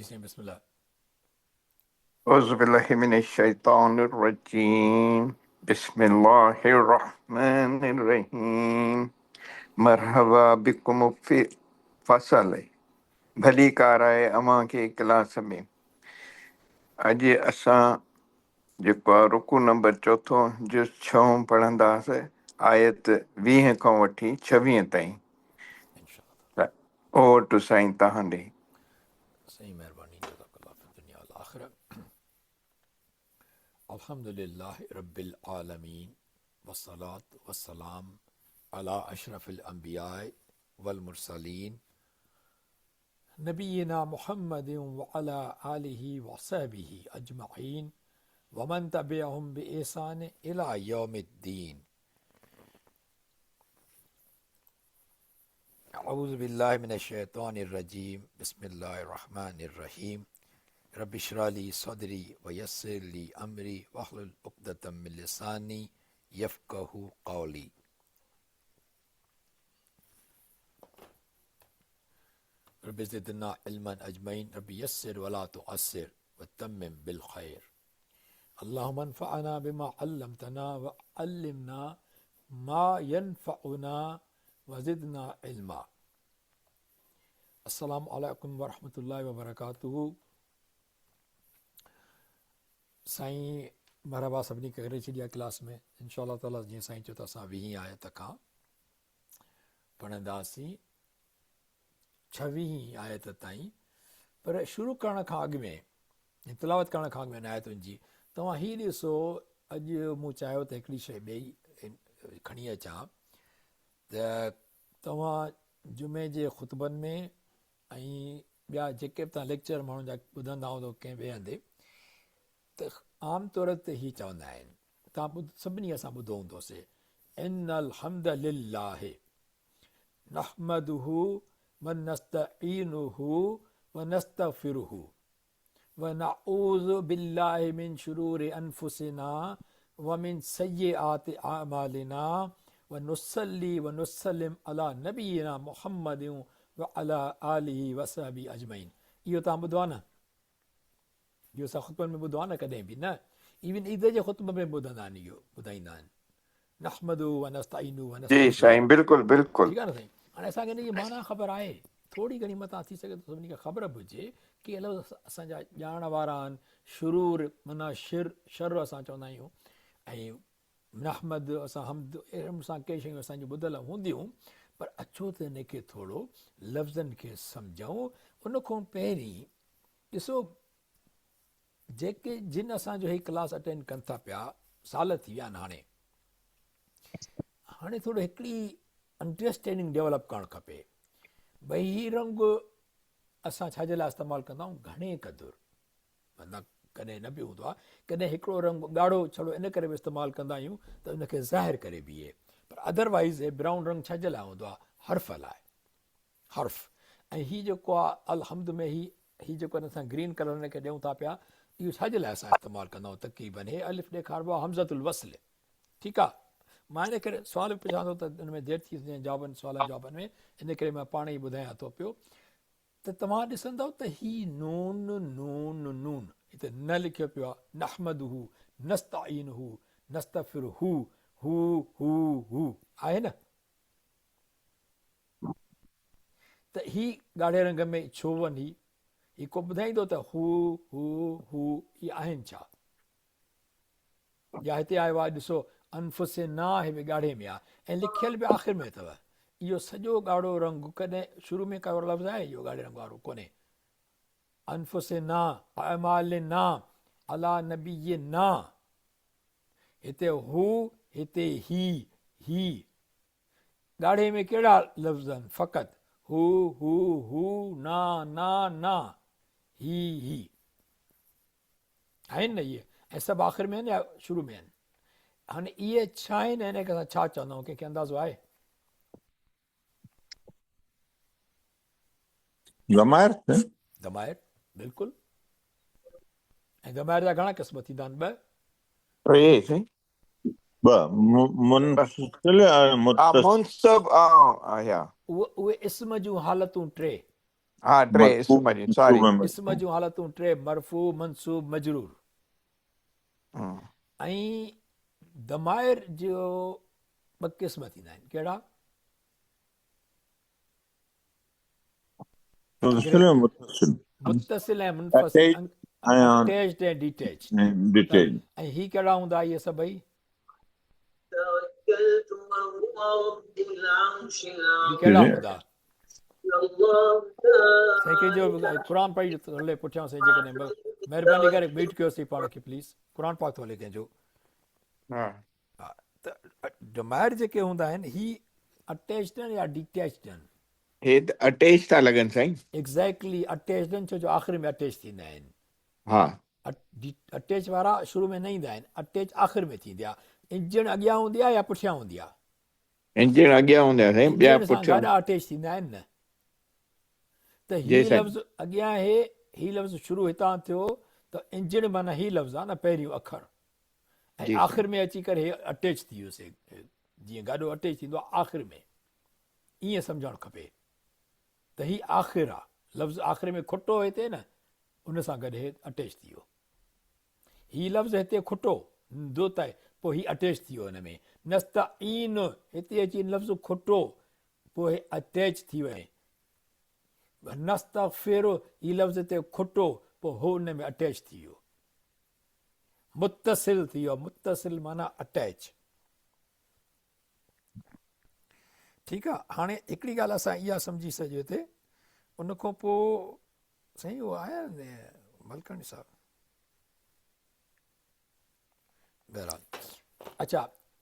جي سائين بسم الله. اعوذ بالله من الشيطان الرجيم بسم الله الرحمن الرحيم مرحبا بكم في فصل ڀليڪار آهي اوهان کي ڪلاس ۾. اڄ اسان جيڪو آهي رڪوع نمبر چوٿون جز ڇهون پڙهنداسين آيت 20 کان وٺي 26 تائين. انشاءالله. اوور ٽو سائين توهان ڏي. سائين مهرباني جزاڪ الله في الدنيا والآخرة. الحمد لله رب العالمين والصلاة والسلام على اشرف الانبياء والمرسلين نبينا محمد وعلى آله وصحبه اجمعين ومن تبعهم بإحسان الى يوم الدين. اعوذ بالله من الشيطان الرجيم بسم الله الرحمن الرحيم رب اشرح لي صدري ويسر لي امري واحلل عقدة من لساني يفقهوا قولي. رب زدنا علما اجمعين رب يسر ولا تعسر وتمم بالخير. اللهم انفعنا بما علمتنا وعلمنا ما ينفعنا وزدنا علما. السلام عليڪم ورحمة الله وبرڪاته. سائين مرحبا سڀني کي ڪري ڇڏي آ ڪلاس ۾ انشاء الله تعالي جيئن سائين چيو ته اسان ويهين آيت کان پڙهنداسين ڇويهين آيت تائين پر شروع ڪرڻ کان اڳ ۾ تلاوت ڪرڻ کان اڳ ۾ آيتن جي توهان هي ڏسو اڄ مون چاهيو ته هڪڙي شيء ٻئي کڻي اچان ته توهان جمعي جي خطبن ۾ ۽ ٻيا جيڪي به توهان ليڪچر ماڻهن جا ٻڌندا هوندو ڪنهن ٻئي هنڌ ته عام طور تي هي چوندا آهن توهان سڀني اسان ٻڌو هوندو سي ان الحمد لله نحمده ونستعينه ونستغفره ونعوذ بالله من شرور انفسنا ومن سيئات اعمالنا ونصلي ونسلم علي نبينا محمد وعلي آله وصحبه اجمعين. اهو توهان ٻڌو آهي نه؟ اهو اسان خطبن ۾ ٻڌو آهي نه ڪڏهن به نه؟ ايون عيد جي خطبن ۾ ٻڌندا آهن اهو ٻڌائيندا آهن نحمده ونستعينه ونستغفره. جي سائين بلڪل بلڪل. ٺيڪ آهي نه سائين. هاڻي اسان کي ان جي معنيٰ خبر آهي ٿوري گهڻي متان ٿي سگهي ٿو سڀني کي خبر به هجي ڪي لفظ اسان جا ڄاڻ وارا آهن شرور معنيٰ شر شر اسان چوندا آهيون ۽ نحمد اسان حمد اهڙن سان ڪي شيون اسان جون ٻڌل هونديون پر اچو ته ان کي ٿورو لفظن کي سمجهون ان کان پهرين ڏسو جيڪي جن اسان جو هي ڪلاس اٽينڊ ڪن ٿا پيا سال ٿي ويا آهن هاڻي هاڻي ٿورو هڪڙي انڊرسٽينڊنگ ڊيولپ ڪرڻ کپي ڀئي هي رنگ اسان ڇا جي لاء استعمال ڪندا آهيون گهڻي قدر مطلب ڪڏهن نه به هوندو آهي ڪڏهن هڪڙو رنگ ڳاڙهو ڇڙو ان ڪري به استعمال ڪندا آهيون ته ان کي ظاهر ڪري بيهي پر ادروائز هي براؤن رنگ ڇا جي لاء هوندو آهي حرف لاء حرف ۽ هي جيڪو آ الحمد ۾ هي هي جيڪو اسان گرين ڪلر هن کي ڏيون ٿا پيا اهو ڇا جي لاء اسان استعمال ڪندا آهيون تقريبن هي الف ڏيکاربو آ همزة الوصل ٺيڪ آ مان ان ڪري سوال به پڇان ٿو ته ان ۾ دير ٿي وڃي جوابن سوالن جوابن ۾ ان ڪري مان پاڻ ئي ٻڌايان ٿو پيو ته توهان ڏسندؤ ته هي نون نون نون هتي نه لکيو پيو آ نحمده نستعينه نستغفره هو هو هو آهي نه ته هي ڳاڙهي رنگ ۾ ڇو وڃي؟ هي ڪو ٻڌائيندو ته هو، هو، هو اهي آهن ڇا؟ يا هتي آيو آهي ڏسو انفسنا هي به ڳاڙهي ۾ آهي ۽ لکيل به آخر ۾ اٿو. اهو سڄو ڳاڙهو رنگ ڪڏهن شروع ۾ ڪو لفظ آهي اهو ڳاڙهي رنگ وارو ڪونهي. انفسنا، اعمالنا، علی نبينا هتي هو هتي هي، هي. ڳاڙهي ۾ ڪهڙا لفظ آهن؟ فقط، هو، هو، هو، نا، نا، نا، هي، هي. آهن نه اهي ۽ سڀ آخر ۾ آهن يا شروع ۾ آهن؟ هاڻي اهي ڇا آهن ۽ ان کي اسان ڇا چوندا آهيون؟ ڪنهن کي اندازو آهي؟ ضمائر. ضمائر بلڪل. ۽ ضمائر جا گهڻا قسم ٿيندا آهن؟ ٻه. ٽي سائين. ٻه، منفصل ۽ متصل. منصب آهيا. اهي اسم جون حالتون ٽي. ها ٽي مرفوع اسم جون منصوب ساري. ۽ اسم مجرور. جون حالتون ٽي، مرفوع، منصوب، مجرور. ۽ ضمائر جو ٻه قسم ٿيندا آهن، ڪهڙا؟ منفصل ۽ متصل. متصل ۽ منفصل، اٽيچ ۽ اٽيچڊ ۽ ڊيٽيچڊ. ڊيٽيچ. ۽ هي ڪهڙا هوندا اهي سڀئي؟ هي ڪهڙا هوندا؟ سائين ڪنهن جو قرآن پڙهي ٿو هلي پٺيان سائين جيڪڏهن مهرباني ڪري ميوٽ ڪيو سي پاڻ کي پليز قرآن پاڪ ٿو هلي ڪنهن جو. ها. ته ضمائر جيڪي هوندا آهن هي اٽيچڊ آهن يا ڊيٽيچڊ آهن؟ هي ته اٽيچ ٿا لڳن سائين. ايگزيڪٽلي اٽيچڊ آهن ڇو جو آخر ۾ اٽيچ ٿيندا آهن. ها. اٽيچ وارا شروع ۾ نه ايندا آهن، اٽيچ آخر ۾ ٿيندي آهي. انجڻ اڳيان هوندي آهي يا پٺيان هوندي آهي؟ انجڻ اڳيان هوندي آهي سائين، ٻيا انجڻ سان پٺيان. گاڏا اٽيچ ٿيندا آهن نه. ته جي هي سائين. لفظ اڳيان آهي، هي لفظ شروع هتان ٿيو ته انجڻ معنيٰ هي لفظ آهي نه پهريون اکر ۽ جي سائين. آخر ۾ اچي ڪري هي اٽيچ ٿي ويو سي جيئن گاڏو اٽيچ ٿيندو آهي آخر ۾ ائين سمجهڻ کپي ته هي آخر آ لفظ آخر ۾ کٽو هتي نه ان سان گڏ هي اٽيچ ٿي ويو هي لفظ هتي کٽو دو ته پوء هي اٽيچ ٿي ويو هن ۾ نستعين هتي اچي لفظ کٽو پوء هي اٽيچ ٿي ويو نستغفر هي لفظ هتي کٽو پوء هو ان ۾ اٽيچ ٿي ويو متصل ٿي ويو متصل معنيٰ اٽيچ ٺيڪ آ هاڻي هڪڙي ڳالهه اسان اها سمجهي سڄي هتي ان کان پوء سائين اهو آيا ملڪاڻي صاحب بهرحال اچھا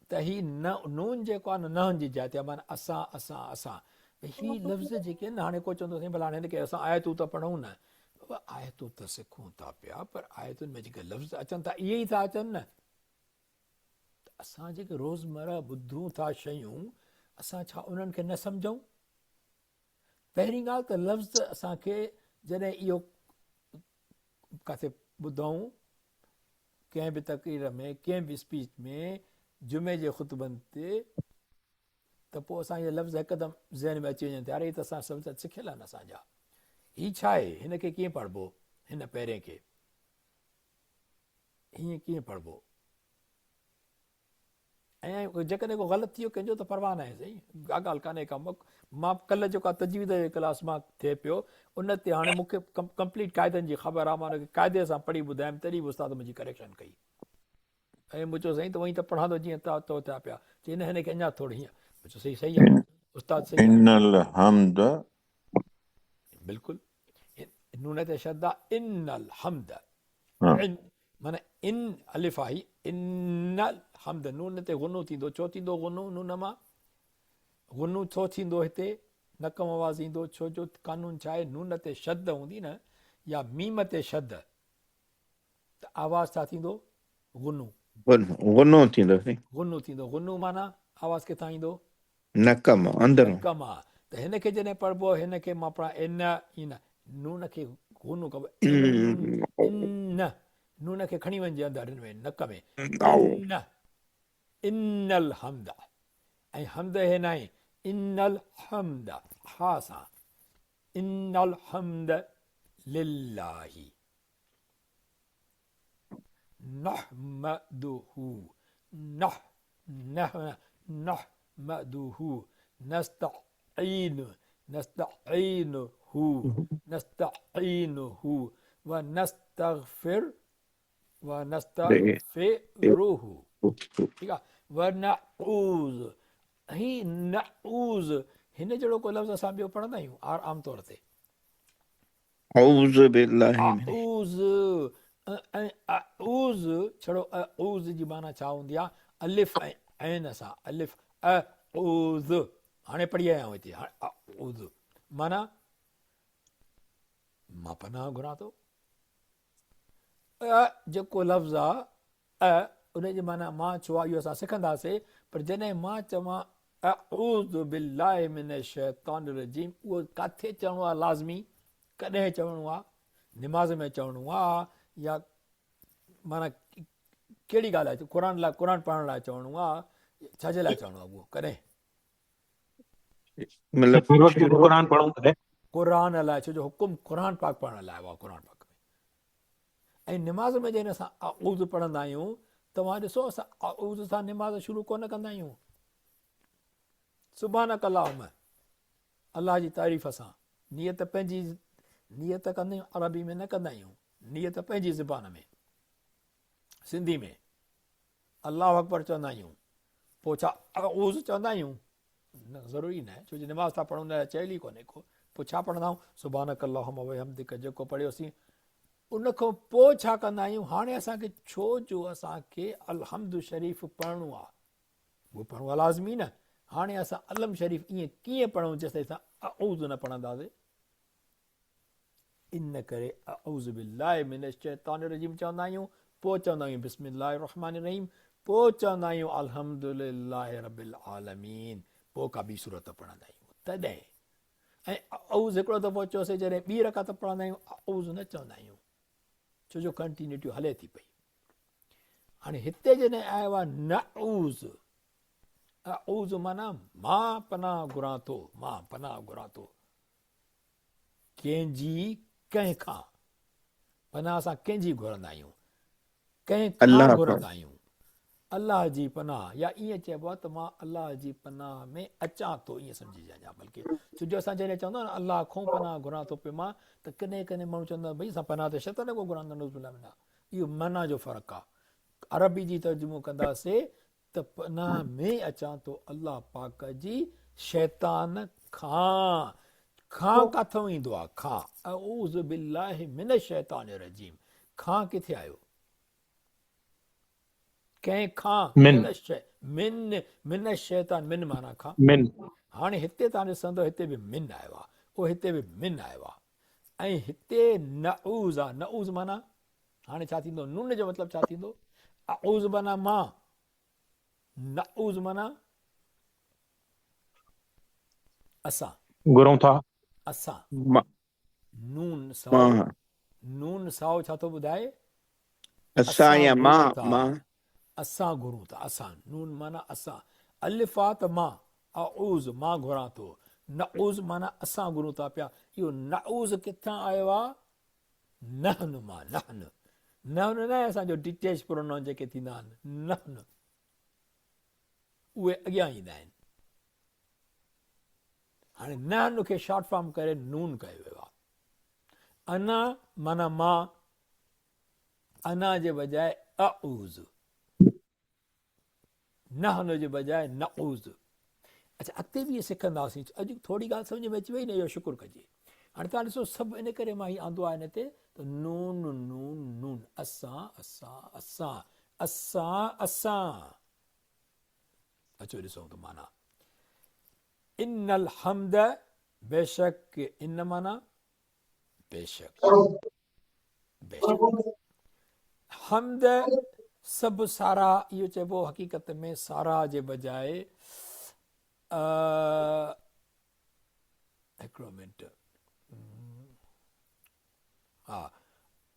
ته هي نه نون جيڪو آهي نه نهن جي جاء تي معنيٰ اسان اسان اسان هي لفظ جيڪي آهن هاڻي ڪو چوندو سائين ڀلا هاڻي هن کي اسان آيتون ته پڙهون نه بابا آيتون ته سکون ٿا پيا پر آيتن ۾ جيڪي لفظ اچن ٿا اهي ئي ٿا اچن نه ته اسان جيڪي روزمره ٻڌون ٿا شيون اسان ڇا انهن کي نه سمجهون؟ پهرين ڳالهه ته لفظ اسان کي جڏهن اهو ڪاٿي ٻڌون ڪنهن به تقرير ۾ ڪنهن به اسپيچ ۾ جمعي جي خطبن تي ته پوء اسان جي لفظ هڪدم ذهن ۾ اچي وڃن ٿا يار هي ته اسان سڀ سکيل آهن اسان جا هي ڇا آهي هن کي ڪيئن پڙهبو هن پهرين کي هيئن ڪيئن پڙهبو؟ ۽ جيڪڏهن ڪو غلط ٿي ويو ڪنهن جو ته پرواهه ناهي سائين ڪا ڳالهه ڪانهي ڪا مان ڪلهه جيڪو تجويد جو ڪلاس مان ٿئي پيو ان تي هاڻي مون کي ڪمپليٽ قاعدن جي خبر آهي مان ان کي قاعدي سان پڙهي ٻڌايم تڏهن به استاد منهنجي ڪريڪشن ڪئي ۽ مون چيو سائين ته وئين ته پڙهان ٿو جيئن تا تو ٿيا پيا چي نه هن کي اڃا ٿورو هيئن مون چيو صحيح صحيح آهي استاد صحيح ان الحمد بلڪل نون تي شد ان الحمد ان معنيٰ ان الف آهي ان الحمد نون تي غنو ٿيندو ڇو ٿيندو غنو نون مان غنو ڇو ٿيندو هتي نڪ مان آواز ايندو ڇو جو قانون ڇا آهي نون تي شد هوندي نه يا ميم تي شد ته آواز ڇا ٿيندو غنو غنو ٿيندو غنو ٿيندو غنو معنيٰ آواز ڪٿان ايندو نڪ مان اندرون. نڪ مان ته هن کي جڏهن پڙهبو هن کي مان پڙهان ان ان نون کي غنو ڪبو ان ان نون کي کڻي وڃجي اندر هن ۾ نڪ ۾ ان ان الحمد ۽ حمد هي ناهي ان الحمد ها سان ان الحمد لله نحمده نح نح نحمده نستعين نستعينه نستعينه ونستغفر ونستغفره ٺيڪ آ ونعوذ هي نعوذ هن جهڙو ڪو لفظ اسان ٻيو پڙهندا آهيون عام طور تي اعوذ بالله من اعوذ ۽ اعوذ ڇڙو اعوذ جي معنيٰ ڇا هوندي آهي الف ۽ عين سان الف اعوذ هاڻي پڙهي آيا آهيون هتي هاڻي اعوذ معنيٰ مان پناهه گهران ٿو ا جيڪو لفظ آ ا ان جي معنيٰ مان ڇو آ اهو اسان سکنداسي پر جڏهن مان چوان اعوذ بالله من الشيطان الرجيم اهو ڪاٿي چوڻو آ لازمي ڪڏهن چوڻو آ نماز ۾ چوڻو آ يا معنيٰ ڪهڙي ڳالهه آهي قرآن لاء قرآن پڙهڻ لاء چوڻو آ ڇا جي لاء چوڻو آ اهو ڪڏهن مطلب هر وقت جيڪو قرآن پڙهون تڏهن. قرآن لاء، ڇو جو حڪم قرآن پاڪ پڙهڻ لاء آيو آهي قرآن پاڪ ۾. ۽ نماز ۾ جڏهن اسان اعوذ پڙهندا آهيون، توهان ڏسو اسان اعوذ سان نماز شروع ڪونه ڪندا آهيون. سبحانک اللهم، الله جي تعريف سان، نيت پنهنجي نيت ڪندا آهيون، عربي ۾ نه ڪندا آهيون، نيت پنهنجي زبان ۾ سنڌي ۾ الله اڪبر چوندا آهيون، پوء ڇا اعوذ چوندا آهيون؟ نه، ضروري نه آهي، ڇو جو نماز ٿا پڙهون ان لاء چيل ئي ڪونهي ڪو. پوء ڇا پڙهندا آهيون؟ سبحانک اللهم وبحمدک جيڪو پڙهيوسين ان کان پوء ڇا ڪندا آهيون؟ هاڻي اسان کي ڇو جو اسان کي الحمد شريف پڙهڻو آهي، اهو پڙهڻو آهي لازمي نه، هاڻي اسان الحمد شريف ائين ڪيئن پڙهون جيستائين اسان اعوذ نه پڙهنداسين؟ ان ڪري اعوذ بالله من الشيطان الرجيم چوندا آهيون، پوء چوندا آهيون بسم الله الرحمن الرحيم، پوء چوندا آهيون الحمد لله رب العالمين، پوء ڪا ٻي سورت پڙهندا آهيون تڏهن. ۽ اعوذ هڪڙو دفعو چيوسي، جڏهن ٻي رڪعت پڙهندا آهيون اعوذ نه چوندا آهيون، ڇو جو ڪنٽينيوٽي هلي ٿي پئي. هاڻي هتي جڏهن آيو آهي نعوذ، اعوذ معنيٰ مان پناهه گهران ٿو، مان پناهه گهران ٿو ڪنهن جي، ڪنهن کان پناهه اسان ڪنهن جي گهرندا آهيون، ڪنهن کان الله کان. گهرندا آهيون، الله جي پناهه، يا ائين چئبو آهي ته مان الله جي پناهه ۾ اچان ٿو، ائين سمجهجي يا بلڪه ڇو جو اسان جڏهن چوندا آهيون نه الله کان پناهه گهران ٿو پيو مان، ته ڪڏهن ڪڏهن ماڻهو چوندا آهن ڀئي اسان پناهه ته شيطان کان گهرندا آهيون، نعوذ بالله منها، اهو معنيٰ جو فرق آهي. عربي جي ترجمو ڪنداسي ته پناهه ۾ اچان ٿو الله پاڪ جي شيطان کان، کان ڪاٿئون ايندو آهي کان، اعوذ بالله من الشيطان الرجيم، کان ڪٿي آيو؟ ڪنهن کان؟ من. من، من الشيطان، من معنيٰ کان. من. هاڻي هتي توهان ڏسندو هتي به من آيو آهي، اهو هتي به من آيو آهي ۽ هتي نعوذ آهي، نعوذ معنيٰ هاڻي ڇا ٿيندو؟ نون جو مطلب ڇا ٿيندو؟ اعوذ معنيٰ مان، نعوذ معنيٰ اسان. گهرون ٿا. اسان. مان. نون سائو، نون سائو ڇا ٿو ٻڌائي؟ اسان يا مان، مان. اسان گهرون ٿا، اسان، نون معنيٰ اسان، الف آ ته مان، اعوذ مان گهران ٿو، نعوذ معنيٰ اسان گهرون ٿا پيا، اهو نعوذ ڪٿان آيو آ؟ نحن مان، نحن، نحن ناهي اسان جو ڊيٽيچ پرونائون جيڪي ٿيندا آهن، نحن، اهي اڳيان ايندا آهن. هاڻي نحن کي شارٽ فارم ڪري نون ڪيو ويو آهي. انا معنيٰ مان، انا جي بجاء اعوذ. نحن جي بجاء نعوذ. اڇا اڳتي به اهي سکنداسين. اڄ ٿوري ڳالهه سمجهه ۾ اچي وئي نه، اهو شڪر ڪجي. هاڻي توهان ڏسو سڀ ان ڪري مان هي آندو آهي هن تي ته نون نون نون، اسان اسان اسان، اسان اسان. اچو ڏسون ته معنيٰ ان الحمد بيشڪ، ان معنيٰ بيشڪ، بيشڪ، حمد سڀ ساراهه، اهو چئبو حقيقت ۾ ساراهه جي بجاء هڪڙو منٽ، ها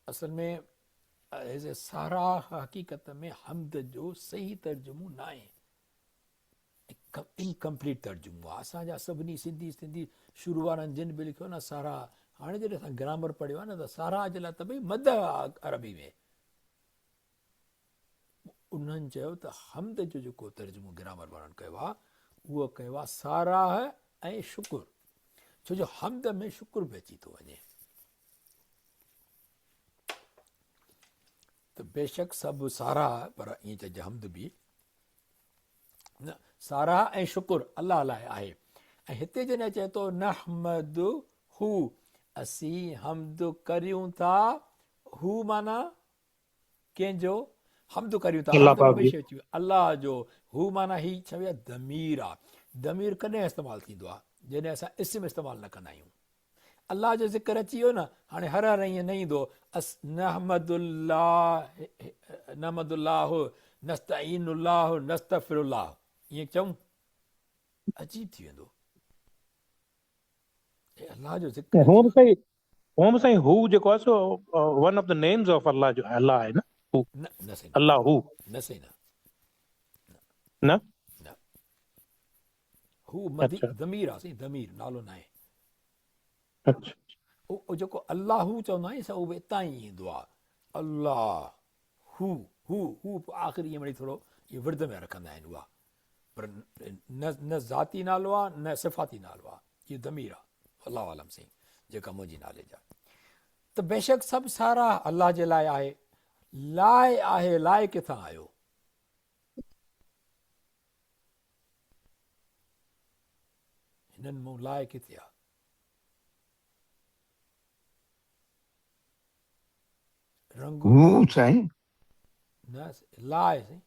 اصل ۾ ساراهه حقيقت ۾ حمد جو صحيح ترجمو ناهي، انڪمپليٽ ترجمو آهي. اسان جا سڀني سنڌي سنڌي شروع وارن جن به لکيو نه ساراهه، هاڻي جڏهن اسان گرامر پڙهيو آهي نه ته ساراهه جي لاء ته ڀئي مدح آهي عربي ۾، انهن چيو ته حمد جو جيڪو ترجمو گرامر وارن ڪيو آهي اهو ڪيو آهي ساراهه ۽ شڪر، ڇو جو حمد ۾ شڪر به اچي ٿو وڃي. ته بيشڪ سڀ ساراهه، پر ائين چئجي حمد به نه، ساراهه ۽ شڪر الله لاء آهي. ۽ هتي جڏهن چئي ٿو نحمد هو، اسين حمد ڪريون ٿا، هو معنيٰ ڪنهن جو حمد ڪريون ٿا؟ الله حمد ۾ پاڪ ٻئي جو. شيء اچي وئي، الله جو. هو معنيٰ هي ڇا آهي؟ ضمير آهي. ضمير ڪڏهن استعمال ٿيندو آهي؟ جڏهن اسان اسم استعمال نه ڪندا آهيون. الله جو ذڪر اچي ويو نه، هاڻي هر هر ائين نه ايندو اس نحمد الله، نحمد الله، نستعين الله، نستغفر الله، ائين چئون عجيب ٿي ويندو. اي الله جو ذڪر اچي هو ويو. سائين، هو سائين، هو جيڪو آهي سو one of the names of الله جو الله آهي نه، هو نه نه سائين، الله هو نه سائين، نه نه نه، هو مدي اچھا ضمير آ سائين، ضمير نالو ناهي. اڇا. اهو جيڪو الله هو چوندا آهيون سو اهو به اتان ئي ايندو آهي. الله هو هو هو پوء آخر ائين وري ٿورو اهو ورد ۾ رکندا آهن اها پر نه نه ذاتي نالو آهي نه صفاتي نالو آهي اهو ضمير آهي الله عالم سائين جيڪا منهنجي ناليج آهي ته بيشڪ سڀ ساراهه الله جي لاء آهي لاء آهي لاء ڪٿان آيو؟ هنن مون لاء ڪٿي آ؟ رنگ هو سائين. نه لاء سائين.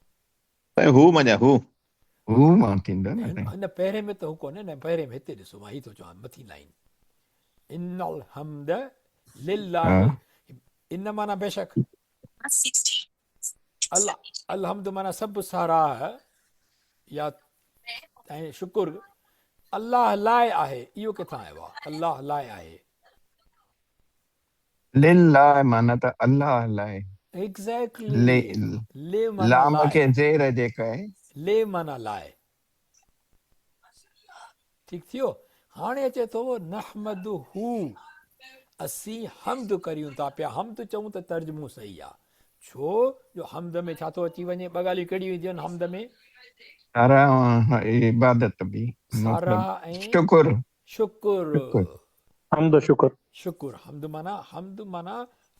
سائين هو معنيٰ هو. هو مان ٿيندو نه سائين. هن پهرين ۾ ته هو ڪونهي نه پهرين ۾ هتي ڏسو مان هي ٿو چوان مٿين لائين ان الحمد لله ان معنيٰ بيشڪ الحمد معنيٰ سڀ ساراهه يا ۽ شڪر الله لاء آهي اهو ڪٿان آيو آهي الله لاء آهي. لله معنيٰ ته الله لاء. ايگزيڪٽلي لي معنيٰ لام لاء. کي زير جيڪا آهي. لي معنيٰ لاء. ٺيڪ ٿيو هاڻي اچي ٿو نحمده اسين حمد ڪريون ٿا پيا حمد چئون ته ترجمو صحيح آ ڇو جو حمد ۾ ڇا ٿو اچي وڃي ٻه ڳالهيون ڪهڙيون اينديون آهن حمد ۾ ساراهه عبادت به مطلب ساراهه ۽ شڪر شڪر شڪر حمد و شڪر. شڪر حمد معنيٰ حمد معنيٰ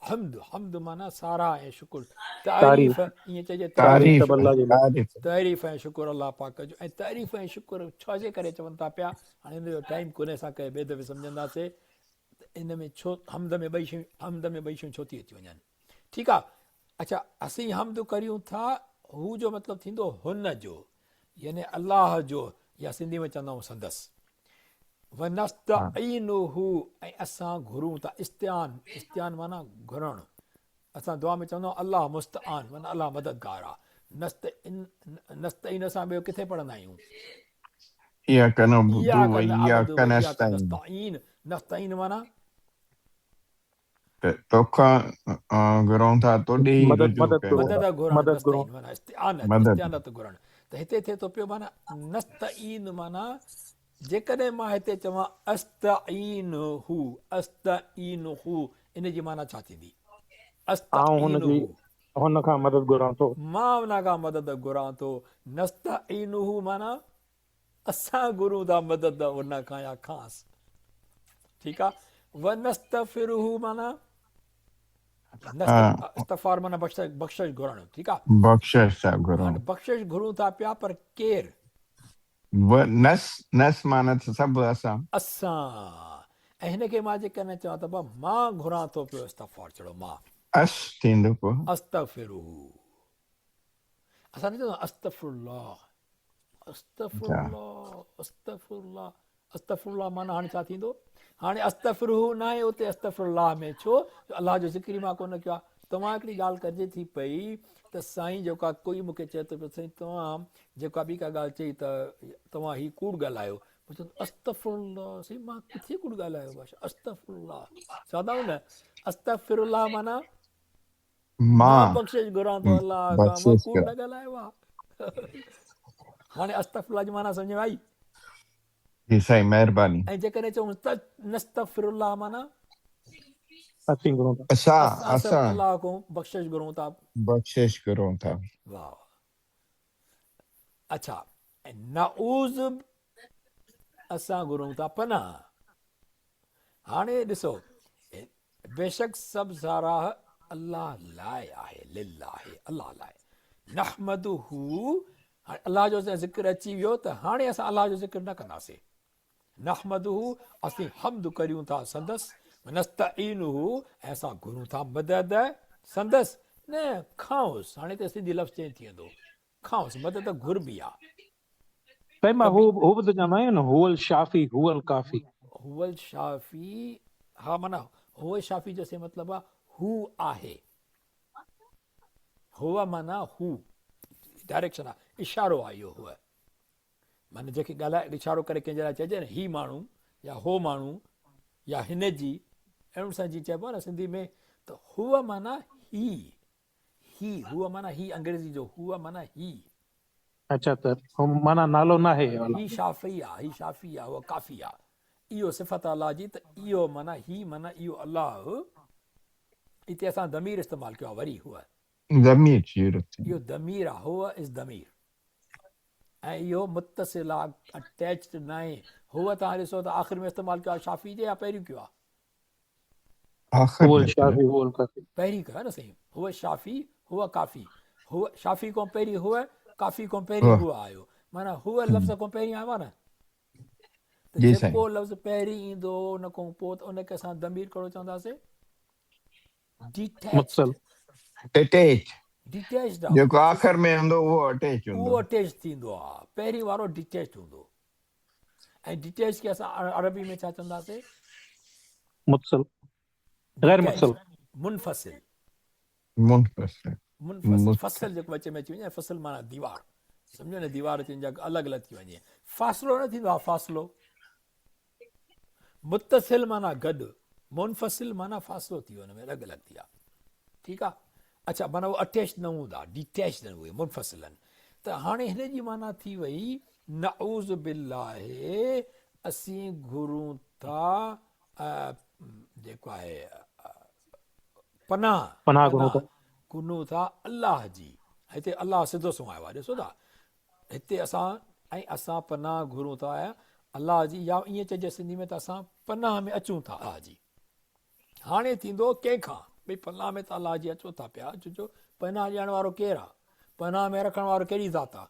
حمد حمد معنيٰ ساراهه ۽ شڪر تعريف تعريف ائين چئجي تعريف تعريف سڀ الله جي لاء. تعريف تعريف ۽ شڪر الله پاڪ جو ۽ تعريف ۽ شڪر ڇا جي ڪري چون ٿا پيا هاڻي ان جو ٽائيم ڪونهي اسان ڪنهن ٻئي دفعي سمجهنداسي ته ان ۾ ڇو حمد ۾ ٻئي شيون حمد ۾ ٻئي شيون ڇو ٿي اچي وڃن ٺيڪ آ اڇا اسين حمد ڪريون ٿا هو جو مطلب ٿيندو هن جو يعني الله جو يا سنڌي ۾ چوندا آهيون سندس ونستعينه ۽ اسان گهرون ٿا استعان استعان معنيٰ گهرڻ اسان دعا ۾ چوندا آهيون الله مستعان معنيٰ الله مددگار آ نستعين نستعين اسان ٻيو ڪٿي پڙهندا آهيون اياڪ نعبد اياڪ و نعبد اياڪ و اياڪ نستعين نستعين نستعين معنيٰ ته توکان گهرون ٿا توڏي ئي مدد رجوع مدد ڪيون گهرون مدد ٿا گهرڻ مدد نستعين گهرون معنيٰ استعانت مدد استعانت گهرڻ ته هتي ٿئي ٿو پيو معنيٰ نستعين معنيٰ جيڪڏهن مان هتي چوان استعينه استعينه ان جي معنيٰ ڇا ٿيندي آئون هن جي استعينه هن کان مدد گهران ٿو. مان ان کان مدد گهران ٿو نستعينه معنيٰ اسان گهرون ٿا مدد ان کان يا کانئس ٺيڪ آ ونستغفره معنيٰ استغفار معنيٰ بخشش بخشش گهرڻ ٺيڪ آ بخشش ٿا گهرون هاڻي بخشش گهرون ٿا پيا پر ڪير و نس نس معنيٰ ته سڀ اسان اسان ۽ هن کي مان جيڪڏهن چوان ته مان گهران ٿو پيو استغفار چڙو مان اس ٿيندو پوء استغفره اسان نه چوندا استغفر الله استغفر الله استغفر الله استغفر الله معنی هاڻي ڇا ٿيندو هاڻي استغفره نه آهي اتي استغفر الله ۾ ڇو جو الله جو ذڪر ئي مان ڪونه ڪيو آهي توهان هڪڙي ڳالهه ڪجي ٿي پئي ته سائين جيڪا ڪوئي مونکي چئي ٿو پيو سائين توهان جيڪا ٻي ڪا ڳالهه چئي ته توهان هي ڪوڙ ڳالهايو مون چيو استغفر الله سائين مان ڪٿي ڪوڙ ڳالهايو بادشاह استغفر الله چوندا آهيون نه استغفر الله معنی مان بخشش گهران ٿو الله کان مان ڪوڙ نه ڳالهايو آ هاڻي استغفر الله جي معنيٰ سمجهه ۾ آئي جي سائين مهرباني ۽ جيڪڏهن چئون نستغفر الله معنيٰ اسين گهرون ٿا اسان اسان الله کان بخشش گهرون ٿا بخشش گهرون ٿا واह اڇا نعوذ اسان گهرون ٿا پناهه هاڻي ڏسو بيشڪ سڀ ساراهه الله لاء آهي، لله، الله لاء، نحمده، هاڻي الله جو ذڪر اچي ويو ته هاڻي اسان الله جو ذڪر نه ڪنداسين، نحمده، اسين حمد ڪريون ٿا سندس، ونستعينه، ۽ اسان گهرون ٿا مدد سندس، نه کانئس، هاڻي ته سنڌي لفظ چينج ٿي ويندو، کانئس مدد گهربي آ. سائين مان هو هو به ته چوندا آهيون نه هو الشافي هو الڪافي. هو الشافي ها معنيٰ هو الشافي جو سي مطلب آ هو آهي هو معنيٰ هو ڊائريڪشن آ اشارو آ اهو هو معنيٰ جنهن کي ڳالهائي اشارو ڪري ڪنهن جي لاء چئجي نه هي ماڻهو يا هو ماڻهو يا هن جي اهڙن سان جيئن چئبو آ نه سنڌي ۾ ته هو معنيٰ هي هي، هو معنيٰ هي انگريزي جو هو معنيٰ هي. اڇا ته هو معنيٰ نالو ناهي هي شافعي آ، هي شافي آ، هو ڪافي آ. اهو صفت آ الله جي ته اهو معنيٰ هي معنيٰ اهو الله هتي اسان ضمير استعمال ڪيو آ وري هو. ضمير شروع ٿي. اهو ضمير آ هو از ضمير ۽ اهو متصل آ اٽيچڊ ناهي. هو توهان ڏسو ته آخر ۾ استعمال ڪيو آ شافي جي يا پهريون ڪيو آ؟ آخر هو ۾ ڪيو. الشافي هو الڪافي. پهرين ڪيو آ نه سائين. هو شافي هو ڪافي. هو شافي کان پهرين هو ڪافي کان پهرين هو هو آيو معنيٰ هو لفظ کان پهرين آيو آ نه. ته جي سائين. جيڪو لفظ پهرين ايندو ان کان پوء ته ان کي اسان ضمير ڪهڙو چونداسين؟ ڊيٽيچڊ. متصل. اٽيچ. ڊيٽيچڊ آ. جيڪو آخر ۾ هوندو اهو اٽيچ هوندو. اهو اٽيچ ٿيندو آ. پهرين وارو ڊيٽيچڊ هوندو. ۽ ڊيٽيچ کي اسان عربي ۾ ڇا چونداسين؟ متصل. غير متصل. منفصل. منفصل. منفصل. فصل جيڪو وچ ۾ اچي وڃي فصل معنيٰ ديوار. سمجهو نه ديوار اچي وڃي الڳ الڳ ٿي وڃي. فاصلو نه ٿيندو آ فاصلو. متصل معنيٰ گڏ، منفصل معنيٰ فاصلو ٿي ويو ان ۾ الڳ الڳ ٿي ويا. ٺيڪ آ. اڇا معنيٰ هو اٽيچ نه هوندا، ڊيٽيچ نه اهي منفصل آهن. ته هاڻي هن جي معنيٰ ٿي وئي نعوذ بالله اسين گهرون ٿا جيڪو آهي پناهه پناهه گهرون ٿا گهرون ٿا الله جي. هتي الله سڌو سنئون آيو آهي ڏسو ٿا هتي اسان ۽ اسان پناهه گهرون ٿا الله جي يا ائين چئجي سنڌي ۾ ته اسان پناهه ۾ اچون ٿا الله جي. هاڻي ٿيندو ڪنهن کان؟ ڀئي پناهه ۾ ته الله جي اچو ٿا پيا ڇو جو پناهه ڏيڻ وارو ڪير آ؟ پناهه ۾ رکڻ وارو ڪهڙي ذات آ؟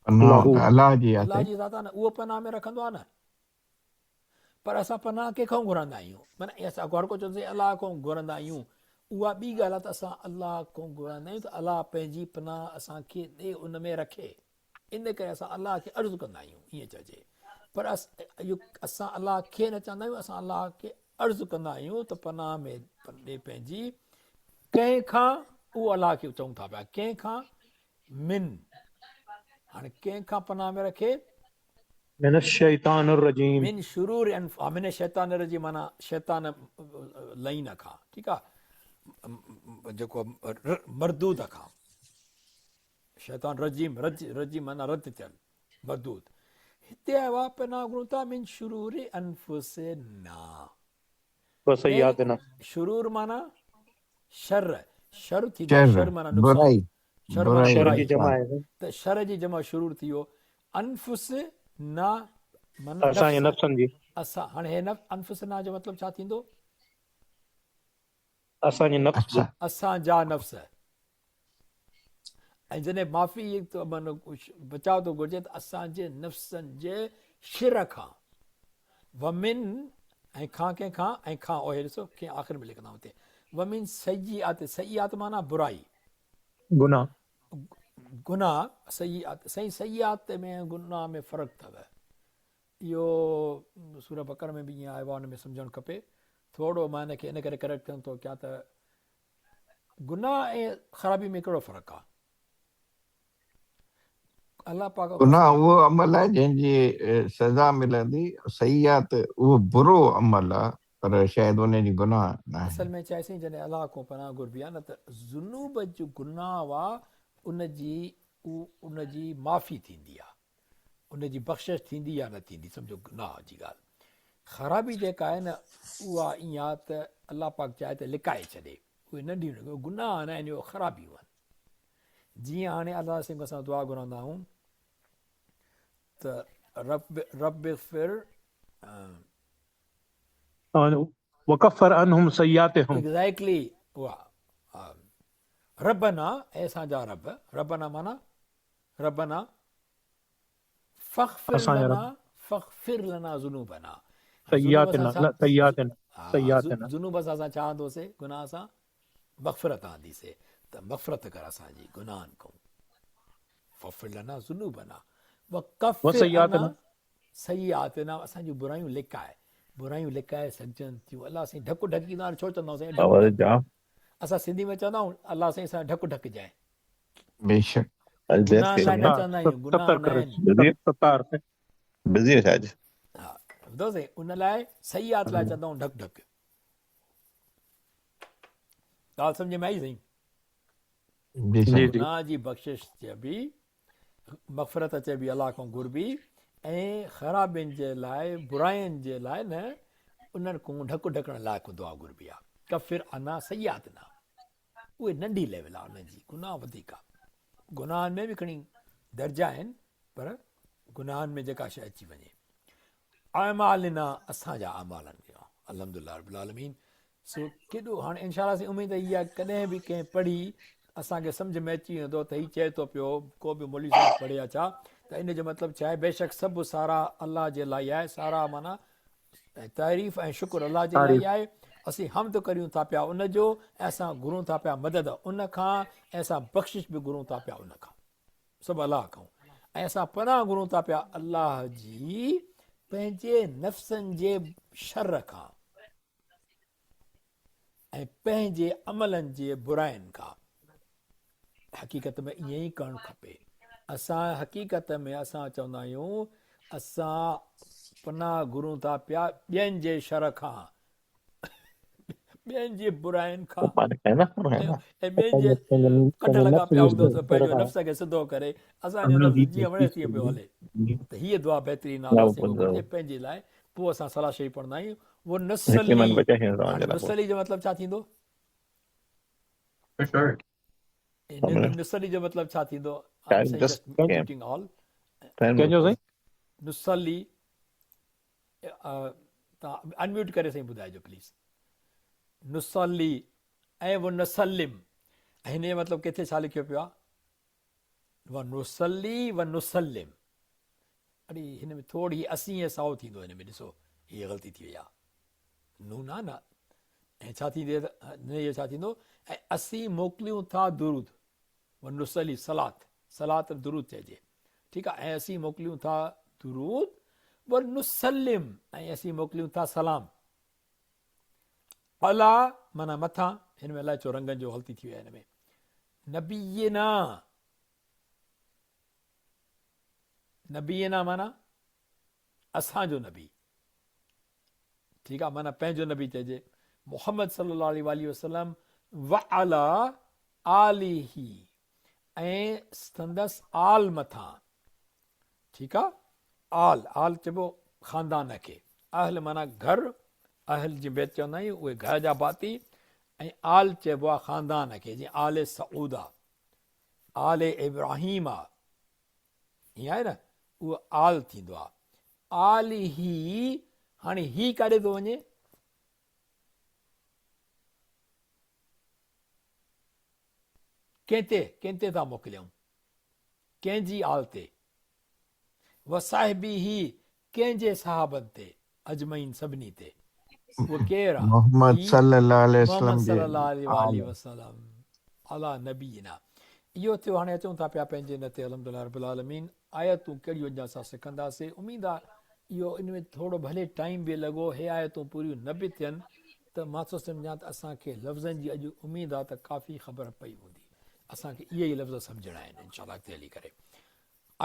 پناهه ته الله جي آ الله سائين. جي ذات آ نه اهو پناهه ۾ رکندو آ نه. پر اسان پناهه ڪنهن کان گهرندا آهيون؟ معنيٰ اسان هر ڪو چوندو سائين الله کان گهرندا آهيون. اها ٻي ڳالهه آ ته اسان الله کان گهرندا آهيون ته الله پنهنجي پناهه اسان کي ڏي ان ۾ رکي. ان ڪري اسان الله کي عرض ڪندا آهيون ائين چئجي پر اسان الله کي نه چوندا آهيون اسان الله کي عرض ڪندا آهيون ته پناهه ۾ ڏي پنهنجي ڪنهن کان اهو الله کي چئون ٿا پيا ڪنهن کان من هاڻي ڪنهن کان پناهه ۾ رکي من الشيطان الرجيم من شرور انف من الشيطان الرجيم معنی شيطان لعين کان ٺيڪ آ جيڪو مردود کان شيطان رجيم، رج، رجيم معنيٰ رد ٿيل، مردود. هتي آيو آهي پناهه گهرون ٿا من شرور انفسنا. وسيئاتنا. شرور معنيٰ شر، شر ٿيندو آهي، شر معنيٰ نقصان، برائي، شر معنيٰ برائي، شر جي برائي، جمع آهي. ته شر جي جمع شرور ٿي ويو. انفسنا معنيٰ اسان جي نفس، نفسن جي. اسان، هاڻي هي نفس انفسنا جو مطلب ڇا ٿيندو؟ اسان جي نفس جي. اسان جا نفس. ۽ جڏهن معافي بچاء ٿو گهرجي ته اسان جي نفسن جي شر کان ومن ۽ کان ڪنهن کان ۽ کان اهي ڏسو ڪنهن آخر ۾ لکندا هتي ومن سيئات سيئات معنيٰ برائي گناهه گناهه سيئات سائين سيئات ۾ گناهه ۾ فرق اٿو اهو سوره بقره ۾ به ائين آيو آهي ان ۾ سمجهڻ کپي ٿورو مان ان کي ان ڪري ڪريڪٽ ڪرڻ ٿو ڪيان ته گناهه ۽ خرابي ۾ ڪهڙو فرق آ؟ الله پاڪ گناهه اهو عمل آهي جنهن جي سزا ملندي، سيئات اهو برو عمل آ پر شايد ان جي گناهه ناهي. اصل ۾ ڇا آهي سائين جڏهن الله کان پناهه گهربي آ نه ته ذنوب جو گناهه آ ان جي ان جي معافي ٿيندي آ. ان جي بخشش ٿيندي يا نه ٿيندي سمجهو گناهه جي ڳالهه خرابي جيڪا آهي نه اها ائين آهي ته الله پاڪ چاهي ته لڪائي ڇڏي اهي ننڍيون ننڍيون گناهه نه آهن اهي خرابيون آهن جيئن هاڻي الله سائين اسان دعا گهرندا آهيون ته رب رب اغفر وڪفر عنهم سيئاتهم ايگزيڪٽلي اها ربنا اي اسان جا رب ربنا معنی ربنا فاغفر اسان جا رب. لنا فاغفر لنا ذنوبنا سيئاتنا لا سيئاتنا سيئاتنا ذنوب سان اسان ڇا آندو سي گناهه سان مغفرت آندي سي ته مغفرت ڪر اسان جي گناهن کان فاغفر لنا ذنوبنا وڪفر عنا سيئاتنا اسان جون برايون لڪائي برايون لڪائي سگهجن ٿيون الله سائين ڍڪ ڍڪيندا آهن ڇو چوندا سائين ڍڪ اسان سنڌي ۾ چوندا آهيون الله سائين اسان ڍڪ ڍڪجانء بيشڪ. گناهن لاء نه چوندا آهيون گناهه نه آهن. بزي آهيو اڄ. ها ٻڌو سائين ان لاء سيئات لاء چوندا آهيون ڍڪ ڍڪ. ڳالهه سمجهه ۾ آئي سائين؟ جي سائين. گناهه جي بخشش چئبي مغفرت چئبي الله کان گهربي ۽ خرابين جي لاء، براين جي لاء نه، انهن کان ڍڪ ڍڪڻ لاء ڪو دعا گهربي آ. ڪفر عنا سيئاتنا. اهي ننڍي ليول آ انهن جي، گناهه وڌيڪ آ. گناهن ۾ به کڻي درجا آهن پر گناهن ۾ جيڪا شيء اچي وڃي. اعمالنا اسان جا اعمال آهن. الحمدلله رب العالمين. سو ڪيڏو هاڻي انشاء الله سائين اميد اها آهي ڪڏهن به ڪنهن پڙهي اسان کي سمجهه ۾ اچي ويندو ته هي چئي ٿو پيو ڪو به مولوي صاحب پڙهي يا ڇا ته ان جو مطلب ڇا آهي بيشڪ سڀ ساراهه الله جي لاء آهي ساراهه معنيٰ تعريف ۽ شڪر الله جي لاء آهي اسين حمد ڪريون ٿا پيا ان جو ۽ اسان گهرون ٿا پيا مدد ان کان ۽ اسان بخشش به گهرون ٿا پيا ان کان سڀ الله کان ۽ اسان پناهه گهرون ٿا پيا الله جي پنهنجي نفسن جي شر کان ۽ پنهنجي عملن جي براين کان. حقيقت ۾ ائين ئي ڪرڻ کپي. اسان حقيقت ۾ اسان چوندا آهيون اسان پناهه گهرون ٿا پيا ٻين جي شر کان، ٻين جي براين کان ۽ ٻين جي ڪڍ لڳا پيا هوندا ته پنهنجو نفس کي سڌو ڪري اسان جو نفس جيئن وڻيس تيئن پيو هلي ته هيء دعا بهترين آهي اسين گهرجي پنهنجي لاء پوء اسان صلاح شريف پڙهندا آهيون ونصلي هاڻي نصلي جو مطلب ڇا ٿيندو؟ نصلي جو مطلب ڇا ٿيندو؟ ڪنهن جو سائين؟ نصلي تان انميوٽ ڪري سائين ٻڌائجو پليز. نصلي ۽ ونسلم هن جو مطلب ڪٿي ڇا لکيو پيو آهي؟ ونصلي ونسلم اڙي هن ۾ ٿوري هي اسين ۽ سائو ٿيندو هن ۾ ڏسو هي غلطي ٿي وئي آ نون آ نه ۽ ڇا ٿيندي نه اهو ڇا ٿيندو ۽ اسين موڪليون ٿا درود ونصلي صلات صلات درود چئجي ٺيڪ آ ۽ اسين موڪليون ٿا درود ونسلم ۽ اسين موڪليون ٿا سلام علا معنی مٿان هن ۾ الائي ڇو رنگن جو غلطي ٿي وئي هن ۾ نبينا نبينا معنی اسان جو نبي ٺيڪ آ معنی پنهنجو نبي چئجي محمد صلي الله عليه واله وسلم وعلى آله ۽ سندس آل مٿان ٺيڪ آ آل آل چئبو خاندان کي اهل معنی گهر اهل جيئن بيت چوندا آهيون اهي گهر جا ڀاتي ۽ آل چئبو آ خاندان کي جيئن آل سعود آ آل ابراهيم آ ائين آهي نه اهو آل ٿيندو آ آل هي هاڻي هي ڪاڏي ٿو وڃي ڪنهن تي ڪنهن تي ٿا موڪليون ڪنهن جي آل تي وصاحبه ڪنهن جي صحابن تي اجمعين سڀني تي اهو ڪير آ محمد هي صلي الله عليه محمد وسلم جي صلي الله عليه آل. واله وسلم علي نبينا اهو ٿيو هاڻي اچون ٿا پيا پنهنجي ان تي الحمدلله رب العالمين آيتون ڪهڙيون اڄ اسان سکنداسي اميد آ اهو ان ۾ ٿورو ڀلي ٽائيم به لڳو هي آيتون پوريون نه به ٿين ته مان ٿو سمجهان ته اسان کي لفظن جي اڄ اميد آ ته ڪافي خبر پئي هوندي اسان کي اهي ئي لفظ سمجهڻا آهن انشاء الله اڳتي هلي ڪري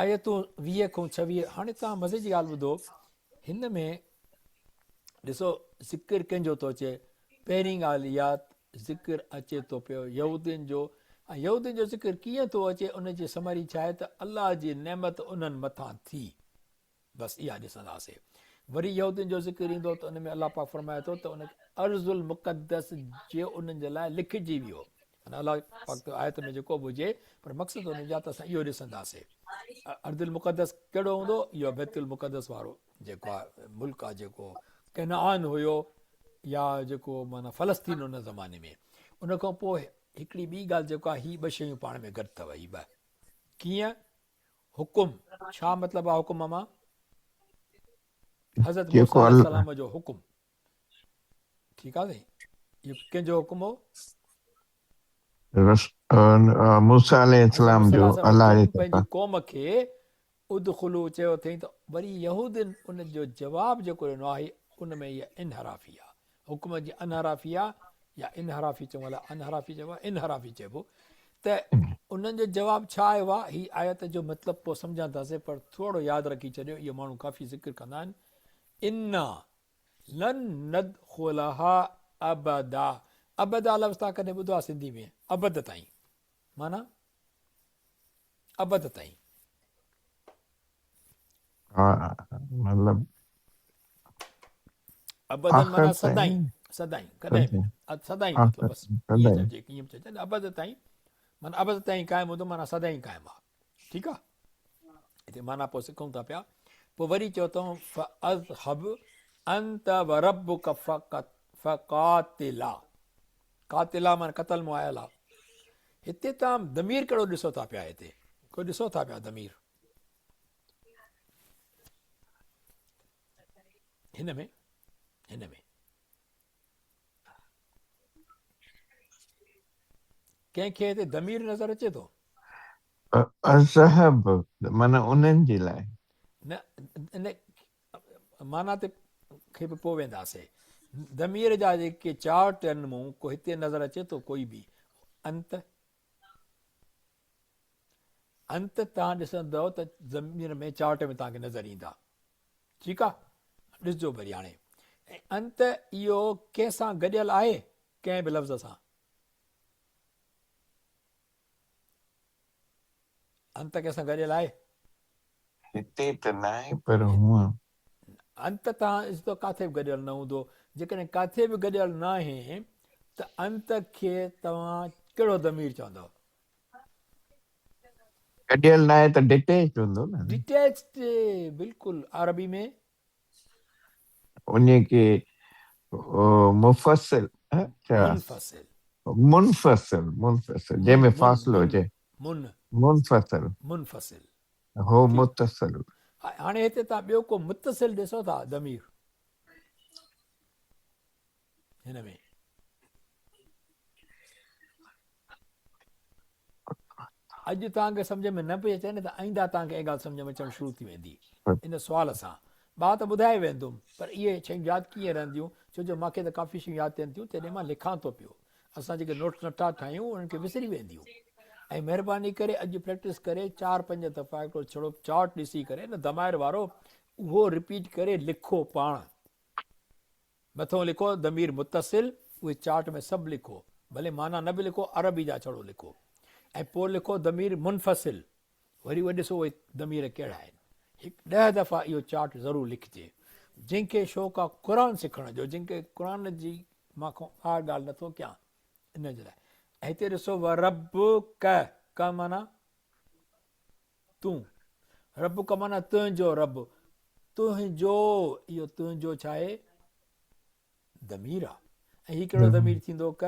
آيتون 20 کان 26 هاڻي توهان مزي جي ڳالهه ٻڌو هن ۾ ڏسو ذڪر ڪنهن جو ٿو اچي پهرين ڳالهه اها ذڪر اچي ٿو پيو يهودين جو ۽ يهودين جو ذڪر ڪيئن ٿو اچي ان جي سمري ڇا آهي ته الله جي نعمت انهن مٿان ٿي بس اها ڏسنداسي وري يهودين جو ذڪر ايندو ته ان ۾ الله پاڪ فرمائي ٿو ته ان ارض المقدس جي انهن جي لاء لکجي ويو معنيٰ الله پاڪ ته آيت ۾ جيڪو به هجي پر مقصد ان جا ته اسان اهو ڏسنداسي ارض المقدس ڪهڙو هوندو اهو بيت المقدس وارو جيڪو آهي ملڪ آهي جيڪو ڪنعان هيو يا جيڪو معنيٰ فلسطين ان زماني ۾ ان کان پوء هڪڙي ٻي ڳالهه جيڪو آهي هي ٻه شيون پاڻ ۾ گڏ اٿو هي ٻه ڪيئن حڪم ڇا مطلب آهي حڪم مان حضرت موسيٰ عليه السلام جو حڪم ٺيڪ آ سائين اهو ڪنهن جو حڪم هو؟ موسيٰ عليه السلام جو الله جي طرفان پنهنجي قوم کي ادخلو چيو اٿئين ته وري يهودين ان جو جواب جيڪو ڏنو آهي ان ۾ اها انحرافي آهي حڪم جي انحرافي آهي يا انحرافي چئون الا انحرافي چئبو آهي انحرافي چئبو ته انهن جو جواب ڇا آيو آهي هي آيت جو مطلب پوء سمجهنداسين پر ٿورو ياد رکي ڇڏيو اهو ماڻهو ڪافي ذڪر ڪندا آهن انا لن ندخلها ابدا ابدا لفظ توهان ڪڏهن ٻڌو آهي سنڌي ۾ ابد تائين معنيٰ ابد تائين ها مطلب ابدن آخر معنيٰ سدائين تائين سدائين ڪڏهن به سدائين نه سدائين آخر مطلب بس تائين ائين سدائين چئجي ائين به چئجي نه ابد تائين معنيٰ ابد تائين قائم هوندو معنيٰ سدائين قائم آهي ٺيڪ آهي هتي معنيٰ پوء سکون ٿا پيا پوء وري چيو اٿئون فاذهب انت وربک فقاتلا قاتلا معنيٰ قتل مون آيل آهي هتي تان ضمير ڪهڙو ڏسو ٿا پيا هتي ڪو ڏسو ٿا پيا ضمير هن ۾ هن ۾ ڪنهن کي هتي ضمير نظر اچي ٿو؟ اذهب معنيٰ انهن جي لاء. نه ان معنيٰ تي کي به پوء وينداسي. ضمير جا جيڪي چارٽ آهن مون ڪو هتي نظر اچي ٿو ڪوئي به انت انت تان ڏسندو ته ضمير ۾ چارٽ ۾ توهان کي نظر ايندا. ٺيڪ آ ڏسجو وري هاڻي انت اهو ڪنهن سان گڏيل آهي ڪنهن به لفظ سان انت ڪنهن سان گڏيل آهي؟ هتي ته ناهي پر هونء. انت تان ڏسندو ڪاٿي به گڏيل نه هوندو. جيڪڏهن ڪاٿي به گڏيل ناهي ته انت کي توهان ڪهڙو ضمير چوندؤ؟ گڏيل ناهي ته ڊٽيچڊ هوندو نه. ڊٽيچڊ بلڪل عربي ۾. انهي کي مفصل ڇا؟ منفصل. منفصل منفصل جنهن ۾ فاصلو هجي. من. منفصل. منفصل. هو متصل. هاڻي هتي توهان ٻيو ڪو متصل ڏسو ٿا ضمير هن ۾. اڄ توهان کي سمجهه ۾ نه پئي اچي نه ته آئنده توهان کي اها ڳالهه سمجهه ۾ اچڻ شروع ٿي ويندي ان سوال سان. ٻا ته ٻڌائي ويندم پر اهي شيون ياد ڪيئن رهنديون ڇو جو مان کي ته ڪافي شيون ياد ٿين ٿيون تڏهن مان لکان ٿو پيو. اسان جيڪي نوٽس نٿا ٺاهيون انهن کي وسري وينديون ۽ مهرباني ڪري اڄ پريڪٽس ڪري چار پنج دفعا هڪڙو ڇڙو چارٽ ڏسي ڪري نه ضمائر وارو اهو رپيٽ ڪري لکو پاڻ. مٿئون لکو ضمير متصل اهي چارٽ ۾ سڀ لکو ڀلي معنيٰ نه به لکو عربي جا ڇڙو لکو ۽ پوء لکو ضمير منفصل وري اهي ڏسو اهي ضمير ڪهڙا آهن هڪ ڏهه دفعا اهو چارٽ ضرور لکجي جنهن کي شوق آ قرآن سکڻ جو جنهن کي قرآن جي مان کان ٻاهر ڳالهه نٿو ڪيان ان جي لاء هتي ڏسو وربک ڪ معنيٰ تون، ربڪ معنيٰ تنهنجو رب، تنهنجو، اهو تنهنجو ڇا آهي؟ ضمير آهي ۽ هي ڪهڙو ضمير ٿيندو ڪ؟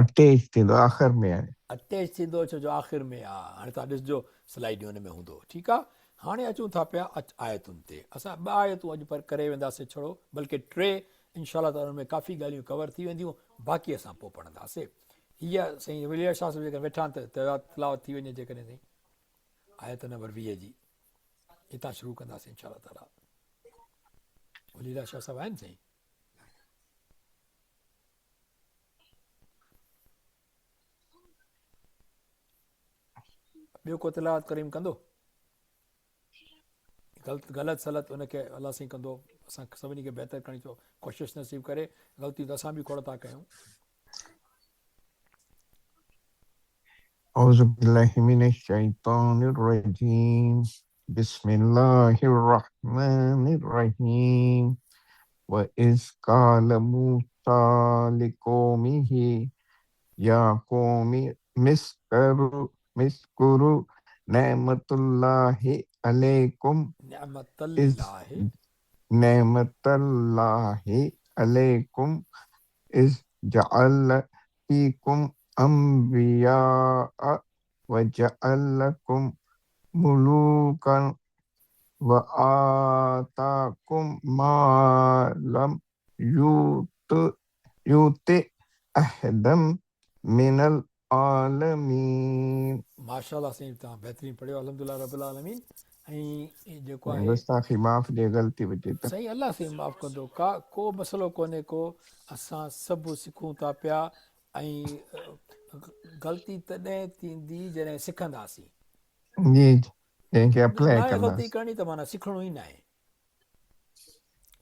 اٽيچ ٿيندو آخر ۾ آهي. اٽيچ ٿيندو ڇو جو آخر ۾ آهي. هاڻي توهان ڏسجو سلائيڊ ان ۾ هوندو. ٺيڪ آهي. هاڻي اچون ٿا پيا آيتن تي. اسان ٻه آيتون اڄ پر ڪري وينداسين ڇڙو بلڪه ٽي انشاء الله تعالٰي ان ۾ ڪافي ڳالهيون ڪور ٿي وينديون باقي اسان پوء پڙهنداسين. هيء سائين ولي شاهه صاحب جيڪڏهن ويٺا آهن ته تعداد تلاوت ٿي وڃي جيڪڏهن سائين آيت نمبر 20 جي هتان شروع ڪنداسين انشاء الله تعالي ولي شاهه صاحب آهن سائين ٻيو ڪو تلاوت ڪريم ڪندو غلط غلط سلط ان کي الله سائين ڪندو اسان سڀني کي بهتر ڪرڻ جو ڪوشش نصيب ڪري غلطيون ته اسان به کوڙ ٿا ڪيون اعوذ بالله من الشيطان الرجيم بسم الله الرحمن الرحيم وإذ قال موسى لقومه يا قوم مسڪروا نعمت الله عليڪم نعمت الله نعمت الله عليڪم اذ جعل فيڪم انبياء وجعلڪم ملوڪا وآتاڪم ما لم يؤت احدا من العالمين. ماشاءالله سائين توهان بهترين پڙهيو الحمدلله رب العالمين ۽ جيڪو آهي گستاخي معاف جي غلطي هجي ته. سائين الله سائين معاف ڪندو ڪا ڪو مسئلو ڪونهي ڪو اسان سڀ سکون ٿا پيا ۽ غلطي تڏهن ٿيندي جڏهن سکنداسين. جي جنهن کي اپلائي ناهي غلطي ڪنداسين. ڪرڻي ته معنيٰ سکڻو ئي ناهي.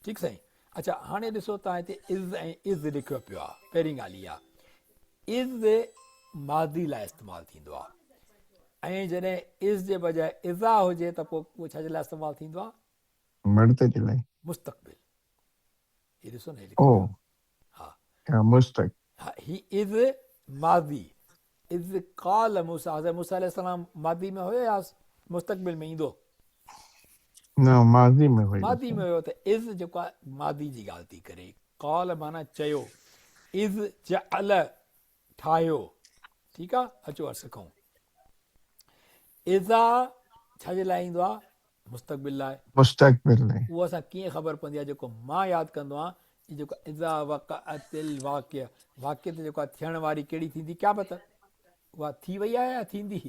ٺيڪ سائين اڇا هاڻي ڏسو تان هتي از ۽ از لکيو پيو آ پهرين ڳالهه اها از ماضي لاء استعمال ٿيندو آ ۽ جڏهن از جي بجاء ازا هجي ته پوء ڇا جي لاء استعمال ٿيندو آ؟ مرد جي لاء. مستقبل. هي ڏسو نه هي او لکيل آهي. ها. ها مستق. ها هي اذ ماضي. اذ قال موسيٰ حضرت موسيٰ عليه السلام ماضي ۾ هيو يا مستقبل ۾ ايندو؟ نه ماضي ۾ هيو ماضي ۾ سائين. هيو ته اذ جيڪو آهي ماضي جي ڳالهه ٿي ڪري. قال معنيٰ چيو. اذ جعل ٺاهيو. ٺيڪ آ اچو عرض کئون. اذا ڇا جي لاء ايندو آ؟ مستقبل لاء. مستقبل لاء. اهو اسان ڪيئن خبر پوندي آ جيڪو مان ياد ڪندو آهيان هي جيڪو اذا وقعت الواقعه واقعت جيڪو آ ٿيڻ واري ڪهڙي ٿيندي قيامت اها ٿي وئي آهي يا ٿيندي؟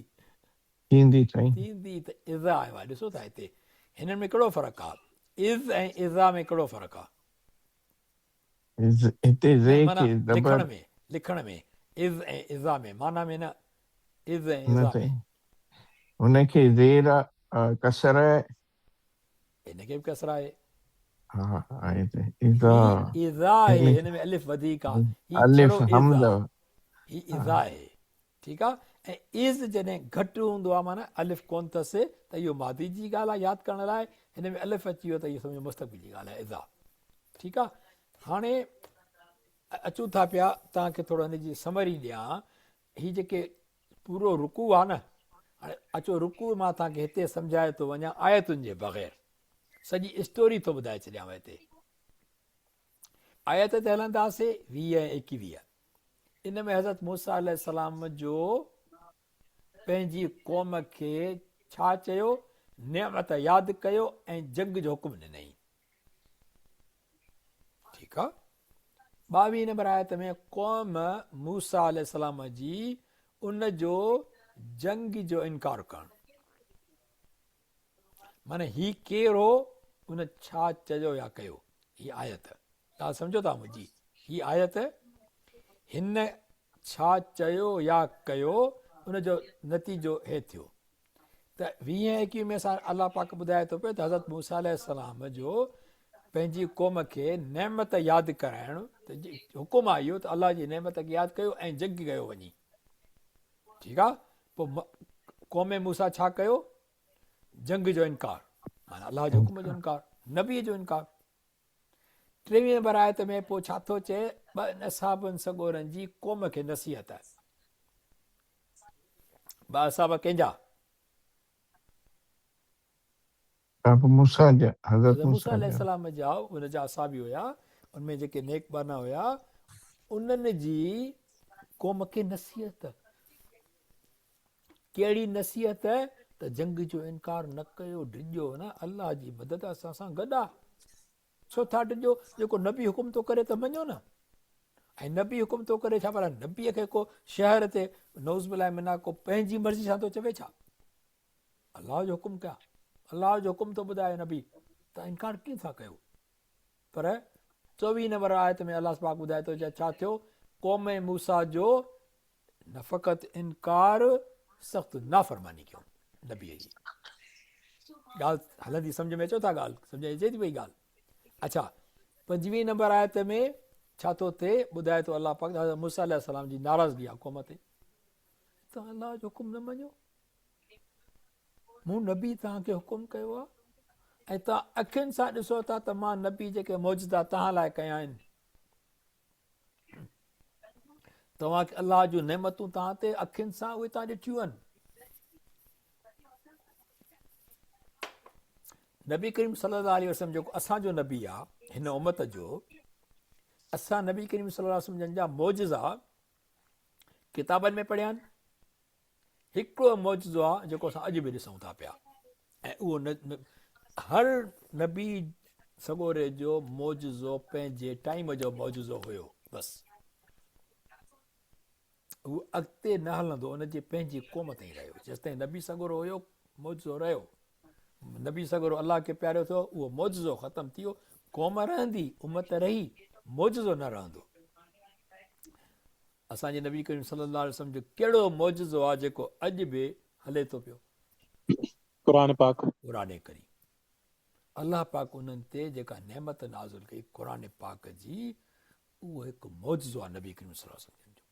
ٿيندي سائين. ٿيندي ته اذا آيو آهي ڏسو ٿا هتي هنن ۾ ڪهڙو فرق آ اذ ۽ اذا ۾ ڪهڙو فرق آ؟ هتي نه زي معنيٰ کي لکڻ زبر. ۾ لکڻ ۾ اذ ۽ اذا ۾ معنيٰ ۾ نه اذ ۽ نه اذا ۾. سائين هن کي زير آ ڪسر. هن کي به ڪسر آهي. ها آهي ته اذا. هي اذا آهي هن هن ۾ الف وڌيڪ آ هي الف ڇڙو اذ آ حمزه. هي ها. اذا آهي ٺيڪ آ ۽ اذ جڏهن گهٽ هوندو آ معنيٰ الف ڪون ٿس ته اهو ماضي جي ڳالهه آ ياد ڪرڻ لاء هن ۾ الف اچي ويو ته اهو سمجهو مستقبل جي ڳالهه آهي اذا ٺيڪ آ هاڻي اچون ٿا پيا توهان کي ٿورو هن جي سمري ڏيان هي جيڪي پورو رڪوع آ نه هاڻي اچو رڪوع مان توهان کي هتي سمجهائي ٿو وڃان آيتن جي بغير سڄي اسٽوري ٿو ٻڌائي ڇڏيانو هتي آيت تي هلنداسي 20 ۽ 21 ان ۾ حضرت موسيٰ عليه السلام جو پنهنجي قوم کي ڇا چيو، نعمت ياد ڪيو ۽ جنگ جو حڪم ڏنائين. ٺيڪ آ. 22 نمبر آيت ۾ قوم موسيٰ عليه السلام جي ان جو جنگ جو انڪار ڪرڻ. معنی هي ڪير هو ان ڇا چيو يا ڪيو. هي آيت توهان سمجهو ٿا منهنجي هي آيت هن ڇا چيو يا ڪيو ان جو نتيجو هي ٿيو ته ويهين ايڪويهين ۾ اسان الله پاڪ ٻڌائي ٿو پيو ته حضرت موسيٰ عليه السلام جو پنهنجي قوم کي نعمت ياد ڪرائڻ ته حڪم آ اهو ته الله جي نعمت کي ياد ڪيو ۽ جنگ ڪيو وڃي ٺيڪ آ پوء قوم موسيٰ ڇا ڪيو جنگ جو انڪار معنيٰ الله جي حڪم جو انڪار نبي جو انڪار ٽيويهين نمبر آيت ۾ پوء ڇا ٿو چئي ٻن اصحابن سڳورن جي قوم کي نصيحت ٻه اصحاب ڪنهن جا اصحاب موسيٰ جا حضرت موسيٰ عليه جا السلام جا ان جا اصحابي هيا ان ۾ جيڪي نيڪ ٻانها هيا انهن جي قوم کي نصيحت ڪهڙي نصيحت ته جنگ جو انڪار نه ڪيو ڊڄو نه الله جي مدد اسان سان گڏ آ ڇو ٿا ڊڄو جيڪو نبي حڪم ٿو ڪري ته مڃو نه ۽ نبي حڪم ٿو ڪري ڇا پر نبي کي ڪو شهر تي نعوذ بالله منا ڪو پنهنجي مرضي سان ٿو چوي ڇا الله جو حڪم ڪيا الله جو حڪم ٿو ٻڌائي نبي ته انڪار ڪيئن ٿا ڪيو پر 24 نمبر آيت ۾ الله پاڪ ٻڌائي ٿو ڇا ٿيو قوم موسيٰ جو نه فقط انڪار سخت نافرماني ڪيو نبي جي ڳالهه هلندي سمجھ ۾ اچو ٿا ڳالهه سمجھ اچي ٿي پئي ڳالهه اڇا پنجويهه نمبر آيت ۾ ڇا ٿو ٿئي ٻڌائي ٿو الله پاڪ حضرت موسيٰ عليه السلام جي ناراضگي آ قوم تي توهان الله جو حڪم نه مڃو مون نبي توهان کي حڪم ڪيو آ ۽ توهان اکين سان ڏسو ٿا ته مان نبي جيڪي معجزا توهان لاء ڪيا آهن توهان کي الله جون نعمتون توهان تي اکين سان اهي توهان ڏٺيون آهن نبي ڪريم صلي الله عليه وسلم جيڪو اسان جو نبي آ هن امت جو اسان نبي ڪريم صلي الله عليه وسلم جن جا معجزا ڪتابن ۾ پڙهيا آهن هڪڙو معجزو آ جيڪو اسان اڄ به ڏسون ٿا پيا ۽ اهو هر نبي سڳوري جو معجزو پنهنجي ٽائيم جو معجزو هيو بس هو اڳتي نه هلندو ان جي پنهنجي قوم تائين رهيو جيستائين نبي سڳورو هيو معجزو رهيو نبي سڳورو الله کي پياريو ٿيو اهو معجزو ختم ٿي ويو قوم رهندي امت رهي معجزو نه رهندو اسان جي نبي ڪريم صلي الله عليه وسلم جو ڪهڙو معجزو آهي جيڪو اڄ به هلي ٿو پيو؟ قرآن پاڪ. قرآن ڪريم. الله پاڪ انهن تي جيڪا نعمت نازل ڪئي قرآن پاڪ جي اهو هڪ معجزو آهي نبي ڪريم صلي الله عليه وسلم جن جو.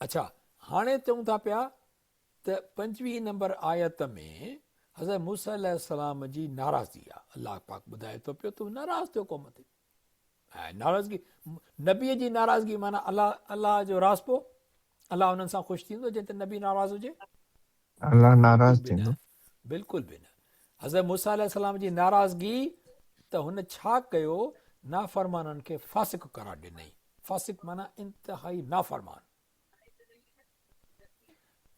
اڇا هاڻي چئون ٿا پيا ته 25 نمبر آيت ۾ حضرت موسيٰ عليه السلام جي ناراضگي آ. الله پاڪ ٻڌائي ٿو پيو ته ناراض ٿيو قوم تي. ۽ ناراضگي نبي جي ناراضگي معنيٰ الله الله جو راضپو، الله انهن سان خوش ٿيندو جنهن تي نبي ناراض هجي؟ الله ناراض ٿيندو. بلڪل به نه. حضرت موسيٰ عليه السلام جي ناراضگي ته هن ڇا ڪيو نافرمانن کي فاسق قرار ڏنائين. فاسق معنيٰ انتهائي نافرمان.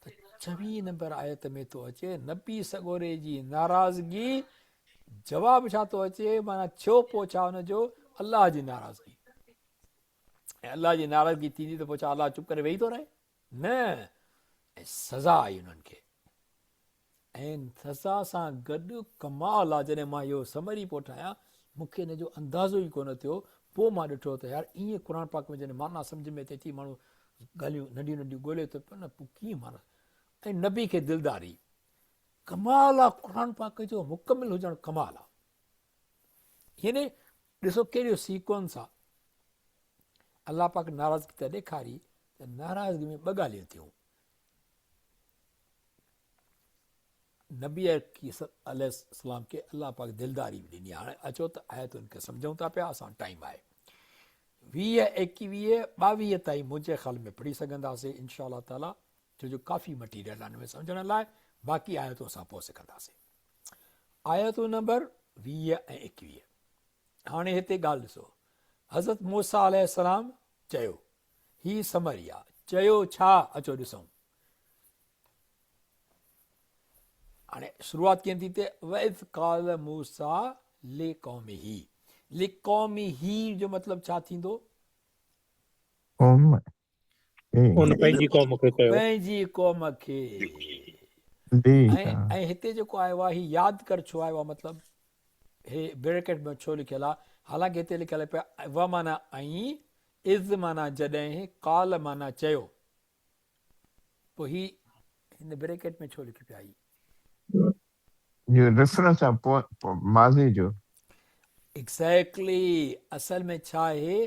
ته 24 نمبر آيت ۾ ٿو اچي نبي سڳوري جي ناراضگي جواب ڇا ٿو اچي معنيٰ ٿيو پوء ڇا ان جو الله جي ناراضگي ۽ الله جي ناراضگي ٿيندي ته پوء ڇا الله چپ ڪري ويهي ٿو رهي نه ۽ سزا آئي انهن کي ۽ سزا سان گڏ ڪمال آ جڏهن مان اهو سمري پيو ٺاهيان مون کي ان جو اندازو ئي ڪونه ٿيو پوء مان ڏٺو ته يار ائين قرآن پاڪ ۾ جڏهن معنيٰ سمجهه ۾ اچي ٿي ماڻهو ڳالهيون ننڍيون ننڍيون ڳولي ٿو پيو نه پوء ڪيئن معنيٰ ۽ نبي کي دلداري ڪمال آ قرآن پاڪ جو مڪمل هجڻ ڪمال آ يعني ڏسو ڪهڙو سيڪوئنس آ الله پاڪ ناراضگي ته ڏيکاري ته ناراضگي ۾ ٻه ڳالهيون ٿيون نبي عليه السلام کي الله پاڪ دلداري به ڏني هاڻي اچو ته آيتن کي سمجھون ٿا پيا اسان ٽائيم آهي 20 21 22 تائين منهنجي خيال ۾ پڙهي سگهنداسين انشاء الله تعالي ڇو جو ڪافي مٽيريل آهن ۾ سمجھڻ لاء باقي آيتون اسان پوء سکنداسين آيتون نمبر 20 ۽ 21 هاڻي هتي ڳالهه ڏسو حضرت موسيٰ عليه السلام چيو هي سمري آ. چيو ڇا؟ اچو ڏسون. هاڻي شروعات ڪيئن ٿي ٿئي؟ واذ قال موسيٰ لقومه. لقومه جو مطلب ڇا ٿيندو؟ قوم کي. ان پنهنجي قوم کي چيو. پنهنجي قوم کي. جي ۽ ۽ هتي جيڪو آيو آهي هي ياد ڪر ڇو آيو آهي مطلب هي بريڪيٽ ۾ ڇو لکيل آهي حالانڪه هتي لکيل آهي پيا و معنيٰ ۽ اذ معنيٰ جڏهن، قال معنيٰ چيو. پوء هي هن بريڪيٽ ۾ ڇو لکي پيا هي؟ اهو ريفرنس آهي پوء ماضي جو. ايگزيڪٽلي اصل ۾ ڇا آهي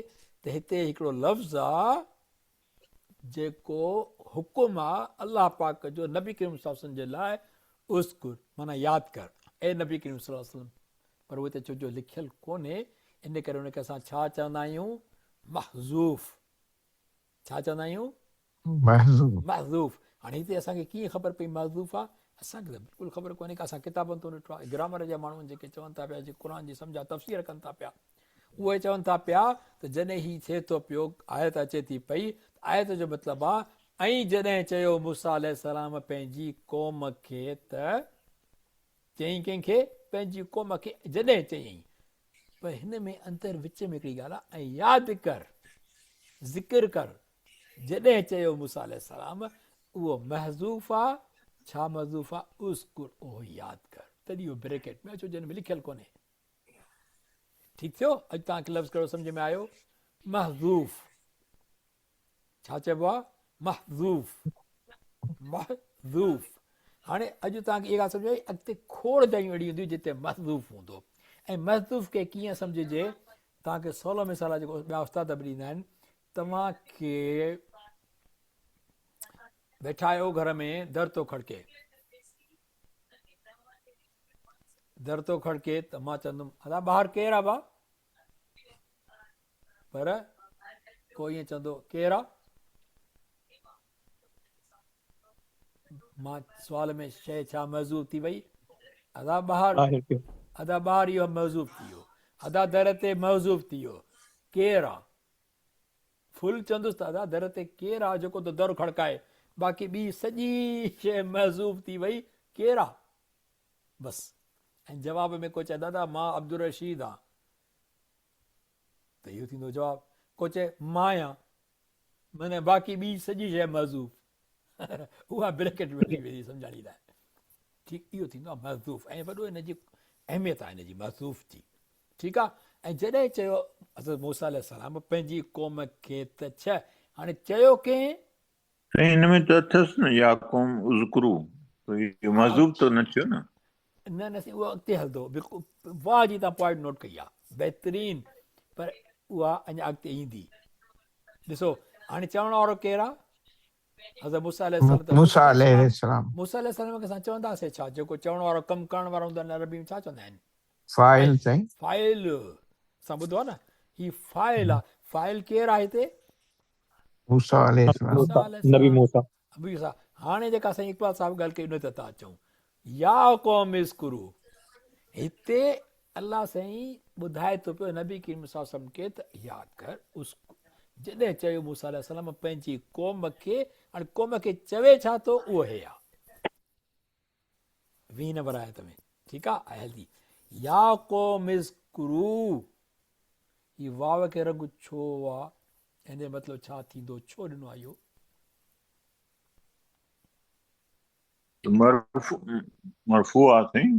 ته هتي هڪڙو لفظ آ جيڪو حڪم آ الله پاڪ جو نبي ڪريم صلي الله عليه وسلم جي لاء اذڪر معنيٰ ياد ڪر اي نبي ڪريم صلي الله عليه وسلم پر اهو ته ڇو جو لکيل ڪونهي ان ڪري ان کي اسان ڇا چوندا آهيون محذوف ڇا چوندا آهيون محذوف محذوف هاڻي هتي اسان کي ڪيئن خبر پئي محذوف آ اسان کي ته بلڪل خبر ڪونهي ڪا اسان ڪتابن تون ڏٺو آ گرامر جا ماڻهو جيڪي چون ٿا پيا جي قرآن جي سمجھا تفسير ڪن ٿا پيا اهي چون ٿا پيا ته جڏهن هي ٿئي ٿو پيو آيت اچي ٿي پئي ته آيت جو مطلب آ ۽ جڏهن چيو موسيٰ عليه السلام پنهنجي قوم کي ته چيائين ڪنهن کي؟ پنهنجي قوم کي جڏهن چيائين. پر هن ۾ اندر وچ ۾ هڪڙي ڳالهه آهي ۽ ياد ڪر، ذڪر ڪر، جڏهن چيو موسيٰ عليه السلام اهو محذوف آ، ڇا محذوف آ؟ اذڪر اهو ياد ڪر، تڏهن اهو بريڪيٽ ۾ اچو جنهن ۾ لکيل ڪونهي. ٺيڪ ٿيو؟ اڄ توهان کي لفظ ڪهڙو سمجهه ۾ آيو؟ محذوف. ڇا چئبو آ؟ محذوف. محذوف. هاڻي اڄ توهان کي اها ڳالهه سمجهه آئي اڳتي کوڙ جايون اهڙيون هونديون جتي محذوف هوندو ۽ محذوف کي ڪيئن سمجهجي توهان کي سولو مثال آهي جيڪو ٻيا استاد به ڏيندا آهن توهان کي ويٺا آهيو گهر ۾ در ٿو کڙڪي در ٿو کڙڪي ته مان چوندم ادا ٻاهر ڪير آ با پر ڪو ائين چوندو ڪير آ؟ مان سوال ۾ شيء ڇا محذوف ٿي وئي؟ ادا ٻاهر ادا ٻاهر اهو محذوف ٿي ويو ادا در تي محذوف ٿي ويو ڪير آ؟ فل چوندس ته ادا در تي ڪير آ جيڪو ٿو در کڙڪائي باقي ٻي سڄي شيء محذوف ٿي وئي ڪير آ؟ بس ۽ جواب ۾ ڪو چئي دادا مان عبدالرشيد آن ته اهو ٿيندو جواب ڪو چئي مان آهيان معنی باقي ٻي سڄي شيء محذوف اها بريڪٽ ۾ لکي ويندي سمجهاڻي لاء ٺيڪ اهو ٿيندو آهي محذوف ۽ وڏو ان جي اهميت آهي ان جي محذوف جي ٺيڪ آهي ۽ جڏهن چيو حضرت موسيٰ عليه السلام پنهنجي قوم کي ته ڇه هاڻي چيو ڪنهن سائين هن ۾ ته اٿس نه يا قوم اذڪرو ته اهو محذوف ته نه ٿيو نه. نه نه سائين اهو اڳتي هلندو بلڪل واهه جي تان پوائنٽ نوٽ ڪئي آ بهترين پر اها اڃا اڳتي ايندي ڏسو هاڻي چوڻ وارو ڪير آ؟ حضرت موسيٰ عليه السلام ته موسيٰ عليه السلام. موسيٰ عليه السلام کي اسان چونداسين ڇا؟ جيڪو چوڻ وارو ڪم ڪرڻ وارو هوندو آهي عربي ۾ ڇا چوندا آهن؟ فاعل سائين. فاعل اسان ٻڌو آهي نه هي فاعل آهي. فاعل ڪير آهي هتي؟ موسيٰ عليه السلام. موسيٰ عليه السلام. نبي موسيٰ. نبي موسيٰ. هاڻي جيڪا سائين اقبال صاحب ڳالهه ڪئي ان تي ٿا اچون. يا قوم اذڪروا هتي الله سائين ٻڌائي ٿو پيو نبي ڪريم صلي الله عليه وسلم کي ته ياد ڪر اس جڏهن چيو موسيٰ عليه السلام پنهنجي قوم کي هاڻي قوم کي چوي ڇا ٿو اهو هي آ 20 نمبر آيت ۾ ٺيڪ آ آيل ٿي يا قوم اذڪرو هي واو کي رنگ ڇو آ ان جو مطلب ڇا ٿيندو ڇو ڏنو آ اهو مرفوع آ سائين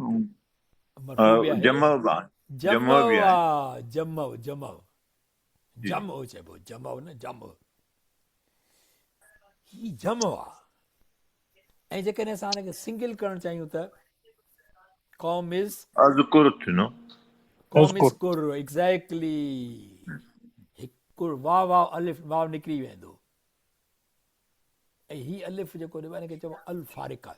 مرفوع به آهي جمع به آهي جمع آ جمع جمع جمع چئبو جمع نه جمع هي جمع آ ۽ جيڪڏهن اسان هن کي سنگل ڪرڻ چاهيون ته قوم از اذڪر ٿيندو قوم اذڪر ايگزيڪٽلي هڪ واو واو الف واو نڪري ويندو ۽ هي الف جيڪو ڏبو آهي ان کي چئبو آهي الفارقه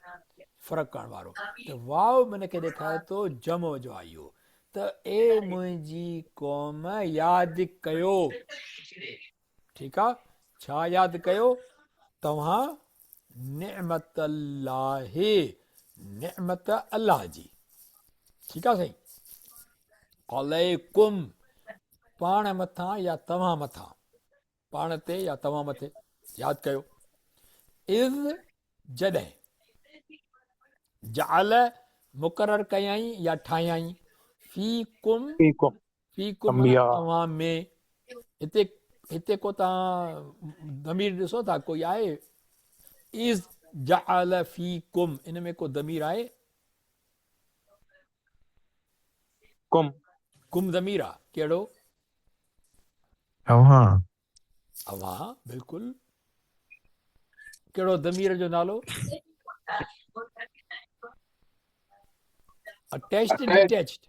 فرق ڪرڻ وارو ته واو من کي ڏيکاري ٿو جمع جو آهي اهو ته اي منهنجي قوم ياد ڪيو ٺيڪ آ ڇا ياد ڪيو توهان نعمت الله نعمت الله جي ٺيڪ آ سائين عليڪم پاڻ مٿان يا توهان مٿان پاڻ تي يا توهان مٿي، ياد ڪيو. اذ جڏهن. جعل مقرر ڪيائين يا ٺاهيائين، فيڪم فيڪم معنيٰ اوهان ۾، هتي هتي ڪو توهان ضمير ڏسو ٿا ڪوئي آهي؟ اذ جعل فيڪم ان ۾ ڪو ضمير آهي؟ ڪم. ڪم ضمير آ ڪهڙو؟ اوهان. اوهان بلڪل. ڪهڙو ضمير جو نالو؟ اٽيچڊ ڊيٽيچڊ.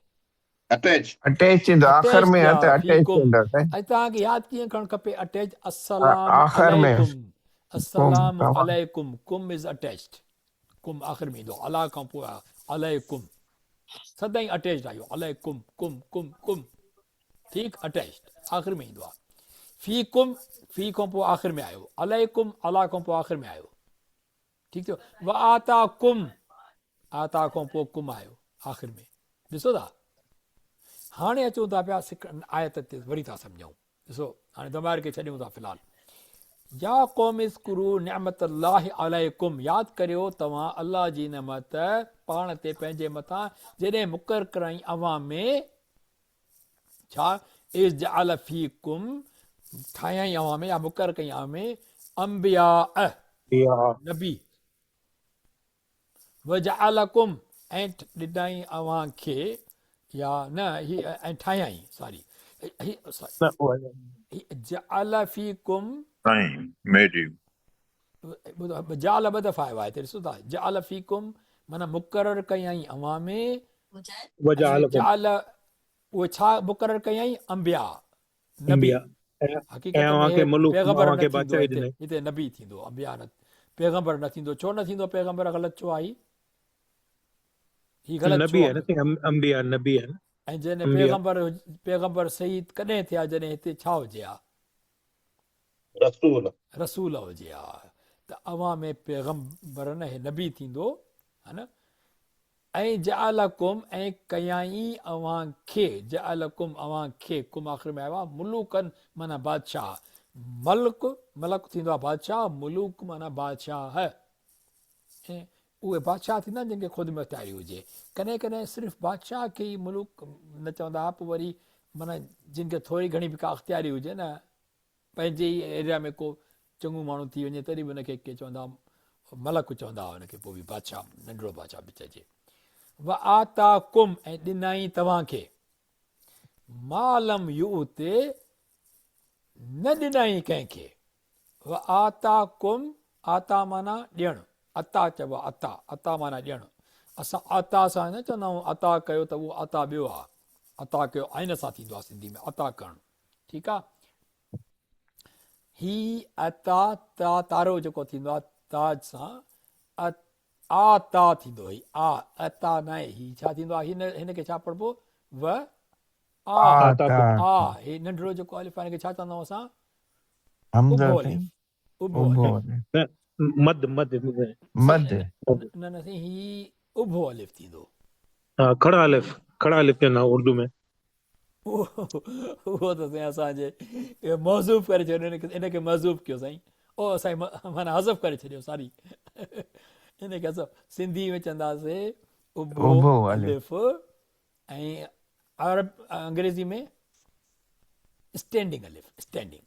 اٽيچ. اٽيچ ٿيندو آخر ۾ آ ته اٽيچ ٿيندو سائين. ۽ توهان کي ياد ڪيئن ڪرڻ کپي اٽيچ السلام آخر ۾ عليڪم السلام عليڪم ڪم از اٽيچڊ ڪم آخر ۾ ايندو علا کان پوء عليڪم سدائين اٽيچڊ آهيو عليڪم ڪم ڪم ڪم ٺيڪ اٽيچڊ آخر ۾ ايندو آهي في ڪم في کان پوء آخر ۾ آيو عليڪم علا کان پوء آخر ۾ آيو ٺيڪ ٿيو وآتا ڪم آتا کان پوء ڪم آيو آخر ۾ ڏسو ٿا هاڻي اچون ٿا پيا آيت تي وري ٿا سمجھون ڏسو هاڻي ضمائر کي ڇڏيون ٿا في الحال يا قوم اذڪروا نعمت الله عليڪم ياد ڪريو توهان الله جي نعمت پاڻ تي پنهنجي مٿان جڏهن مقرر ڪرائين اوهان ۾ ڇا اذ جعل فيڪم ٺاهيائين اوهان ۾ يا مقرر ڪيائين اوهان ۾ انبياء نبي وجعلڪم ۽ ڏنائين اوهان کي يا نه هي ۽ ٺاهيائين ساري هي جعل فيڪم سائين ميڊي جعل ٻه دفعا آيو آهي ڏسو ٿا جعل فيڪم معنيٰ مقرر ڪيائين اوهان ۾ جعل اهي ڇا مقرر ڪيائين انبياء نبي حقيقت ۾ پيغمبر نه ٿيندو هتي نبي ٿيندو انبياء نه پيغمبر نه ٿيندو ڇو نه ٿيندو پيغمبر غلط ڇو آهي هي غلط نبي آهي نه انبياء نبي آهن ۽ جڏهن پيغمبر پيغمبر صحيح ڪڏهن ٿيا جڏهن هتي ڇا هجي ها رسول رسول هجي ها ته اوهان ۾ پيغمبر نه هي نبي ٿيندو ها نه ۽ جعلڪم ۽ ڪيائين اوهان کي جعلڪم اوهان کي ڪم آخر ۾ آيو آهي ملوڪن معنيٰ بادشاهه ملڪ ملڪ ٿيندو آهي بادشاهه ملوڪ معنيٰ بادشاهه ۽ اهي بادشاهه ٿيندا آهن جن کي خود مختياري هجي ڪڏهن ڪڏهن صرف بادشاهه کي ئي ملوڪ نه چوندا هئا پوء وري معنيٰ جن کي ٿوري گهڻي به ڪا اختياري هجي نه پنهنجي ئي ايريا ۾ ڪو چڱو ماڻهو ٿي وڃي تڏهن به ان کي ڪي چوندا ملڪ چوندا هئا ان کي پوء به بادشاهه ننڍڙو بادشاهه به چئجي وآتاڪم ۽ ڏنائين توهان کي ما لم يؤت نه ڏنائين ڪنهن کي وآتاڪم آتا معنيٰ ڏيڻ عطا چئبو آهي عطا عطا معنيٰ ڏيڻ اسان عطا سان نه چوندا آهيون عطا ڪيو ته اهو عطا ٻيو آهي عطا ڪيو عين سان ٿيندو آهي سنڌي ۾ عطا ڪرڻ ٺيڪ آ هي عطا تا تارو جيڪو ٿيندو آ تاج سان ا آ تا ٿيندو هي آ ا تا ناهي هي ڇا ٿيندو آ هن هن کي ڇا پڙهبو و آ آ تا آ هي ننڍڙو جيڪو الف آهي هن کي ڇا چوندا آهيون اسان حمزه اڀو سائين الف اڀو اڀو الف الف مد مد مد نه نه سائين هي اڀو الف ٿيندو. ها کڙا الف کڙا الف چوندا اردو ۾. اهو ته سائين اسان جي محذوف ڪري ڇڏيو ان کي ان کي محذوف ڪيو سائين او سائين معنی حذف ڪري ڇڏيو ساري ان کي حذف سنڌي ۾ چونداسي اڀو اڀو الف الف ۽ عرب انگريزي ۾ اسٽينڊنگ الف اسٽينڊنگ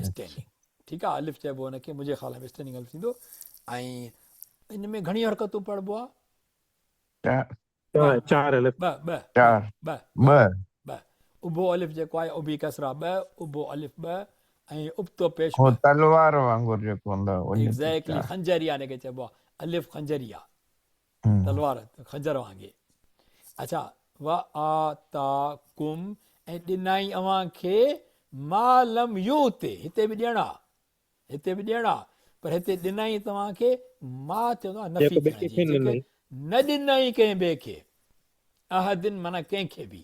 اسٽينڊنگ ٺيڪ آ الف چئبو ان کي منهنجي خيال ۾ اسٽينڊنگ الف ٿيندو ۽ ان ۾ گهڻي حرڪتون پڙهبو آ چار چار الف ٻه ٻه چار ٻه ٻه ٻه اڀو الف جيڪو آهي اڀي ڪسرا ٻه اڀو الف ٻه ۽ ابتو پيش هو ٻه تلوار وانگر جيڪو هوندو آهي ان تي ايگزيڪٽلي چار خنجريا ان کي چئبو آ الف خنجريا تلوار خنجر وانگي اڇا وآتاڪم ۽ ڏنائين اوهان کي ما لم يؤت هتي به ڏيڻ آ هتي به ڏيڻ آ پر هتي ڏنائين توهان کي ما چوندو آ نفي ٿيڻ جي جيڪي نه ڏنائين ڪنهن ٻئي کي احد معنيٰ ڪنهن کي به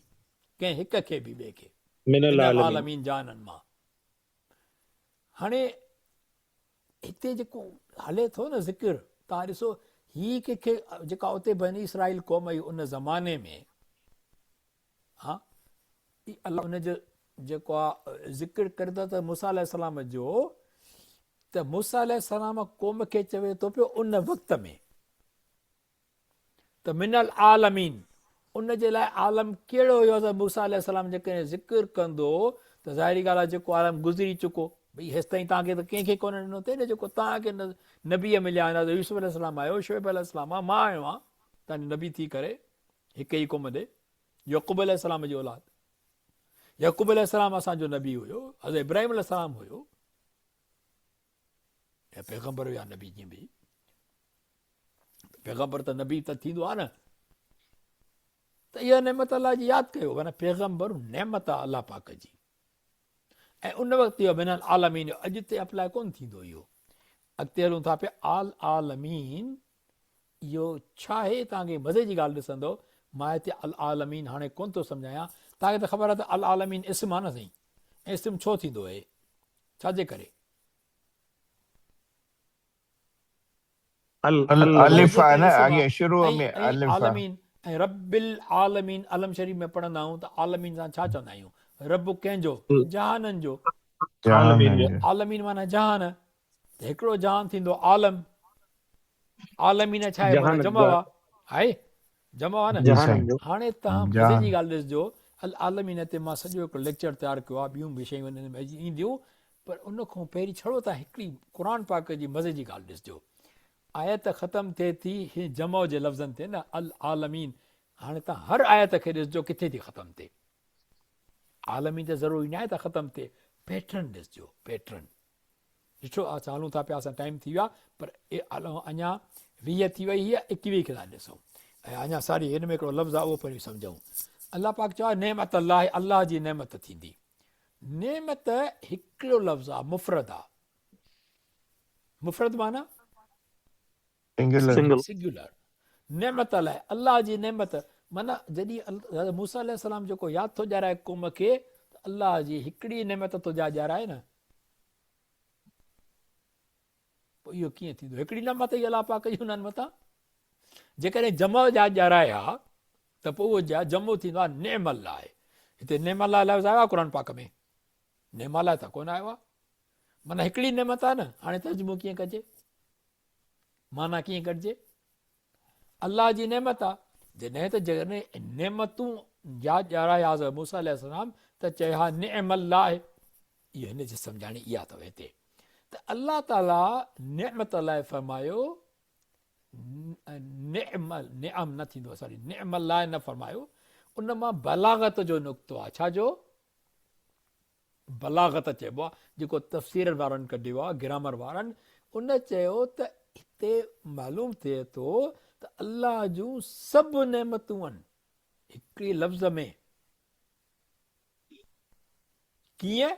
ڪنهن هڪ کي به ٻئي کي من من العالمين العالمين جانن مان هاڻي هتي جيڪو هلي ٿو نه ذڪر توهان ڏسو هي ڪنهن کي جيڪا اتي بني اسرائيل قوم هئي ان زماني ۾ ها الله ان جو جيڪو آ ذڪر ڪري ٿو ته موسيٰ عليه السلام جو ته موسيٰ عليه السلام قوم کي چوي ٿو پيو ان وقت ۾ ته من العالمين ان جي لاء عالم ڪهڙو هيو حضرت موسيٰ عليه السلام جيڪڏهن ذڪر ڪندو ته ظاهري ڳالهه آهي جيڪو عالم گذري چڪو ڀئي هيستائين توهان کي ته ڪنهن کي ڪونه ڏنو اٿئي نه جيڪو توهان کي نبي مليا آهن حضرت يوسف عليه السلام آيو شعيب عليه السلام آيو مان آيو آهيان توهان جو نبي ٿي ڪري هڪ ئي قوم ڏي يعقوب عليه السلام جي اولاد يعقوب عليه السلام اسان جو نبي هيو حضرت ابراهيم عليه السلام هيو يا پيغمبر يا نبي جيئن به پيغمبر ته نبي ته ٿيندو آهي نه ته اها نعمت الله جي ياد ڪيو معنيٰ پيغمبر نعمت آهي الله پاڪ جي ۽ ان وقت اهو من العالمين اڄ تي اپلاء ڪون ٿيندو اهو اڳتي هلون ٿا پيا آل عالمين اهو ڇا آهي توهان کي مزي جي ڳالهه ڏسندو مان هتي العالمين هاڻي ڪون ٿو سمجهايان توهان کي ته خبر آهي ته العالمين اسم آهي نه سائين ۽ اسم ڇو ٿيندو آهي ڇا جي ڪري الف آهي نه اڳيان شروع ۾ الف آهي. عالمين ۽ رب العالمين علم شريف ۾ پڙهندا آهيون ته عالمين سان ڇا چوندا آهيون رب ڪنهن جو جهانن جو جهانن جو عالمين معنی جهان ته هڪڙو جهان ٿيندو عالم عالمين ڇا آهي معنی جمع آهي جمع آهي نه جي سائين هاڻي توهان مزي جي ڳالهه ڏسجو العالمين تي مان سڄو هڪڙو ليڪچر تيار ڪيو آهي ٻيون به شيون ان ۾ اينديون پر ان کان پهرين ڇڙو توهان هڪڙي قرآن پاڪ جي مزي جي ڳالهه ڏسجو آيت ختم ٿئي ٿي هي جمع جي لفظن تي نه العالمين هاڻي توهان هر آيت کي ڏسجو ڪٿي ٿي ختم ٿئي عالمين ته ضروري ناهي ته ختم ٿئي پيٽرن ڏسجو پيٽرن ڏٺو اسان هلون ٿا پيا اسان ٽائيم ٿي ويو آهي پر اڃا 20 ٿي وئي هئي 21 کي ٿا ڏسون ۽ اڃا ساري هن ۾ هڪڙو لفظ آهي اهو پهريون سمجهون الله پاڪ چيو آهي نعمت الله الله جي نعمت ٿيندي نعمت هڪڙو لفظ آهي مفرد آهي مفرد معنی سنگيولر. سنگيولر. نعمت الله، الله جي نعمت، معنيٰ جڏهن حضرت موسيٰ عليه السلام جيڪو ياد ٿو ڏيارائي قوم کي ته الله جي هڪڙي نعمت ٿو ياد ڏيارائي نه پوء اهو ڪيئن ٿيندو هڪڙي نعمت ئي الله پاڪ جي انهن مٿان جيڪڏهن جمع ياد ڏيارائي ها ته پوء اهو جمع ٿيندو آهي نعم الله هتي نعم الله لفظ آيو آهي قرآن پاڪ ۾ نعم الله ته ڪونه آيو آهي معنيٰ هڪڙي نعمت آهي نه هاڻي ترجمو ڪيئن ڪجي معنيٰ ڪيئن ڪڍجي؟ الله جي نعمت آ. جڏهن ته جيڪڏهن نعمتون ياد ڏيارائي ها حضرت موسيٰ عليه السلام ته چئي ها نعم الله. اهو هن جي سمجهاڻي اها اٿو هتي ته الله تعاليٰ نعمت الله فرمايو نعم نعم نه ٿيندو سوري نعم الله نه فرمايو ان مان بلاغت جو نقطو آ ڇا جو؟ بلاغت چئبو آهي، جيڪو تفسير وارن ڪڍيو آهي، گرامر وارن، ان چيو ته هتي معلوم ٿئي ٿو ته الله جون سڀ نعمتون آهن هڪڙي لفظ ۾ ڪيئن؟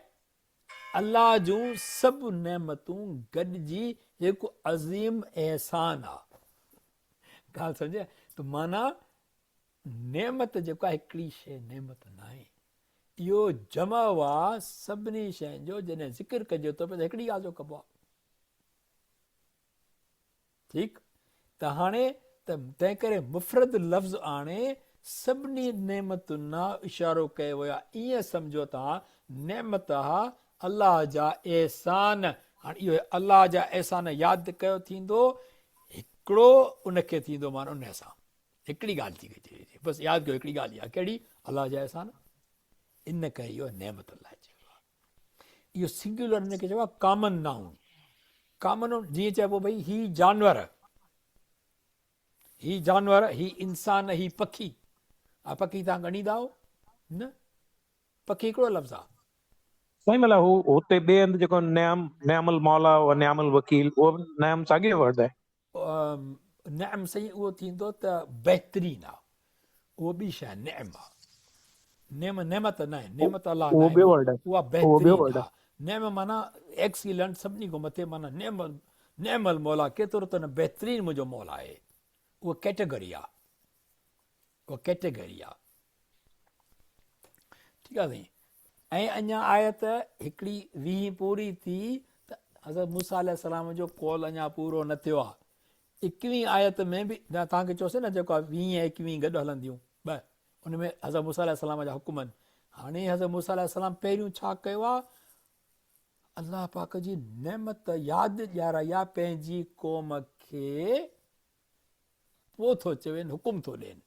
الله جون سڀ نعمتون گڏجي هڪ عظيم احسان آ. ڳالهه سمجهه ته معنيٰ نعمت جيڪو آهي هڪڙي شيء نعمت ناهي. اهو جمع آ سڀني شين جو جڏهن ذڪر ڪجي ٿو پيو ته هڪڙي ڳالهه جو ڪبو آ. ٺيڪ ته هاڻي ته تنهن ڪري مفرد لفظ آڻي سڀني نعمتن ڏانهن اشارو ڪيو ويو آهي ائين سمجهو ته ها نعمت ها الله جا احسان هاڻي اهو الله جا احسان ياد ڪيو ٿيندو هڪڙو ان کي ٿيندو معنيٰ ان سان هڪڙي ڳالهه ٿي ڪئي بس ياد ڪيو هڪڙي ڳالهه اها ڪهڙي الله جا احسان ان ڪري اهو نعمت الله چيو اهو سنگيولر ان کي چئبو آهي ڪامن نائون. ڪامن نائون جيئن چئبو ڀئي هي جانور، هي جانور، هي انسان، هي پکي. ها پکي تان ڳڻيندا آهو؟ نه پکي هڪڙو لفظ آهي. سائين مطلب هو هتي ٻئي هنڌ جيڪو نعم نعم المولا و نعم الوڪيل اهو به نعم ساڳيو ورڊ آهي. نعم سائين اهو ٿيندو ته بهترين آ اهو ٻي شيء نعم آ نعم نعمت نه آهي نعمت الله اهو ٻيو ورڊ آهي اها بهترين آ نعم معنيٰ ايڪسيلنٽ سڀني کان مٿي معنيٰ نعم نعم المولا ڪيترو ته نه بهترين منهنجو مولا آهي اها ڪيٽيگري آ اها ڪيٽيگري آ ٺيڪ آ سائين ۽ اڃا آيت هڪڙي ويهين پوري ٿي ته حضرت موسيٰ عليه السلام جو قول اڃا پورو نه ٿيو آ ايڪويهين آيت ۾ به توهان کي چيوسين نه جيڪو ويهين ۽ ايڪويهين گڏ هلنديون ٻه ان ۾ حضرت موسيٰ عليه السلام جا حڪم آهن هاڻي حضرت موسيٰ عليه السلام پهريون ڇا ڪيو آ الله پاڪ جي نعمت ياد ڏيارائي آ پنهنجي قوم کي پوء ٿو چوين حڪم ٿو ڏين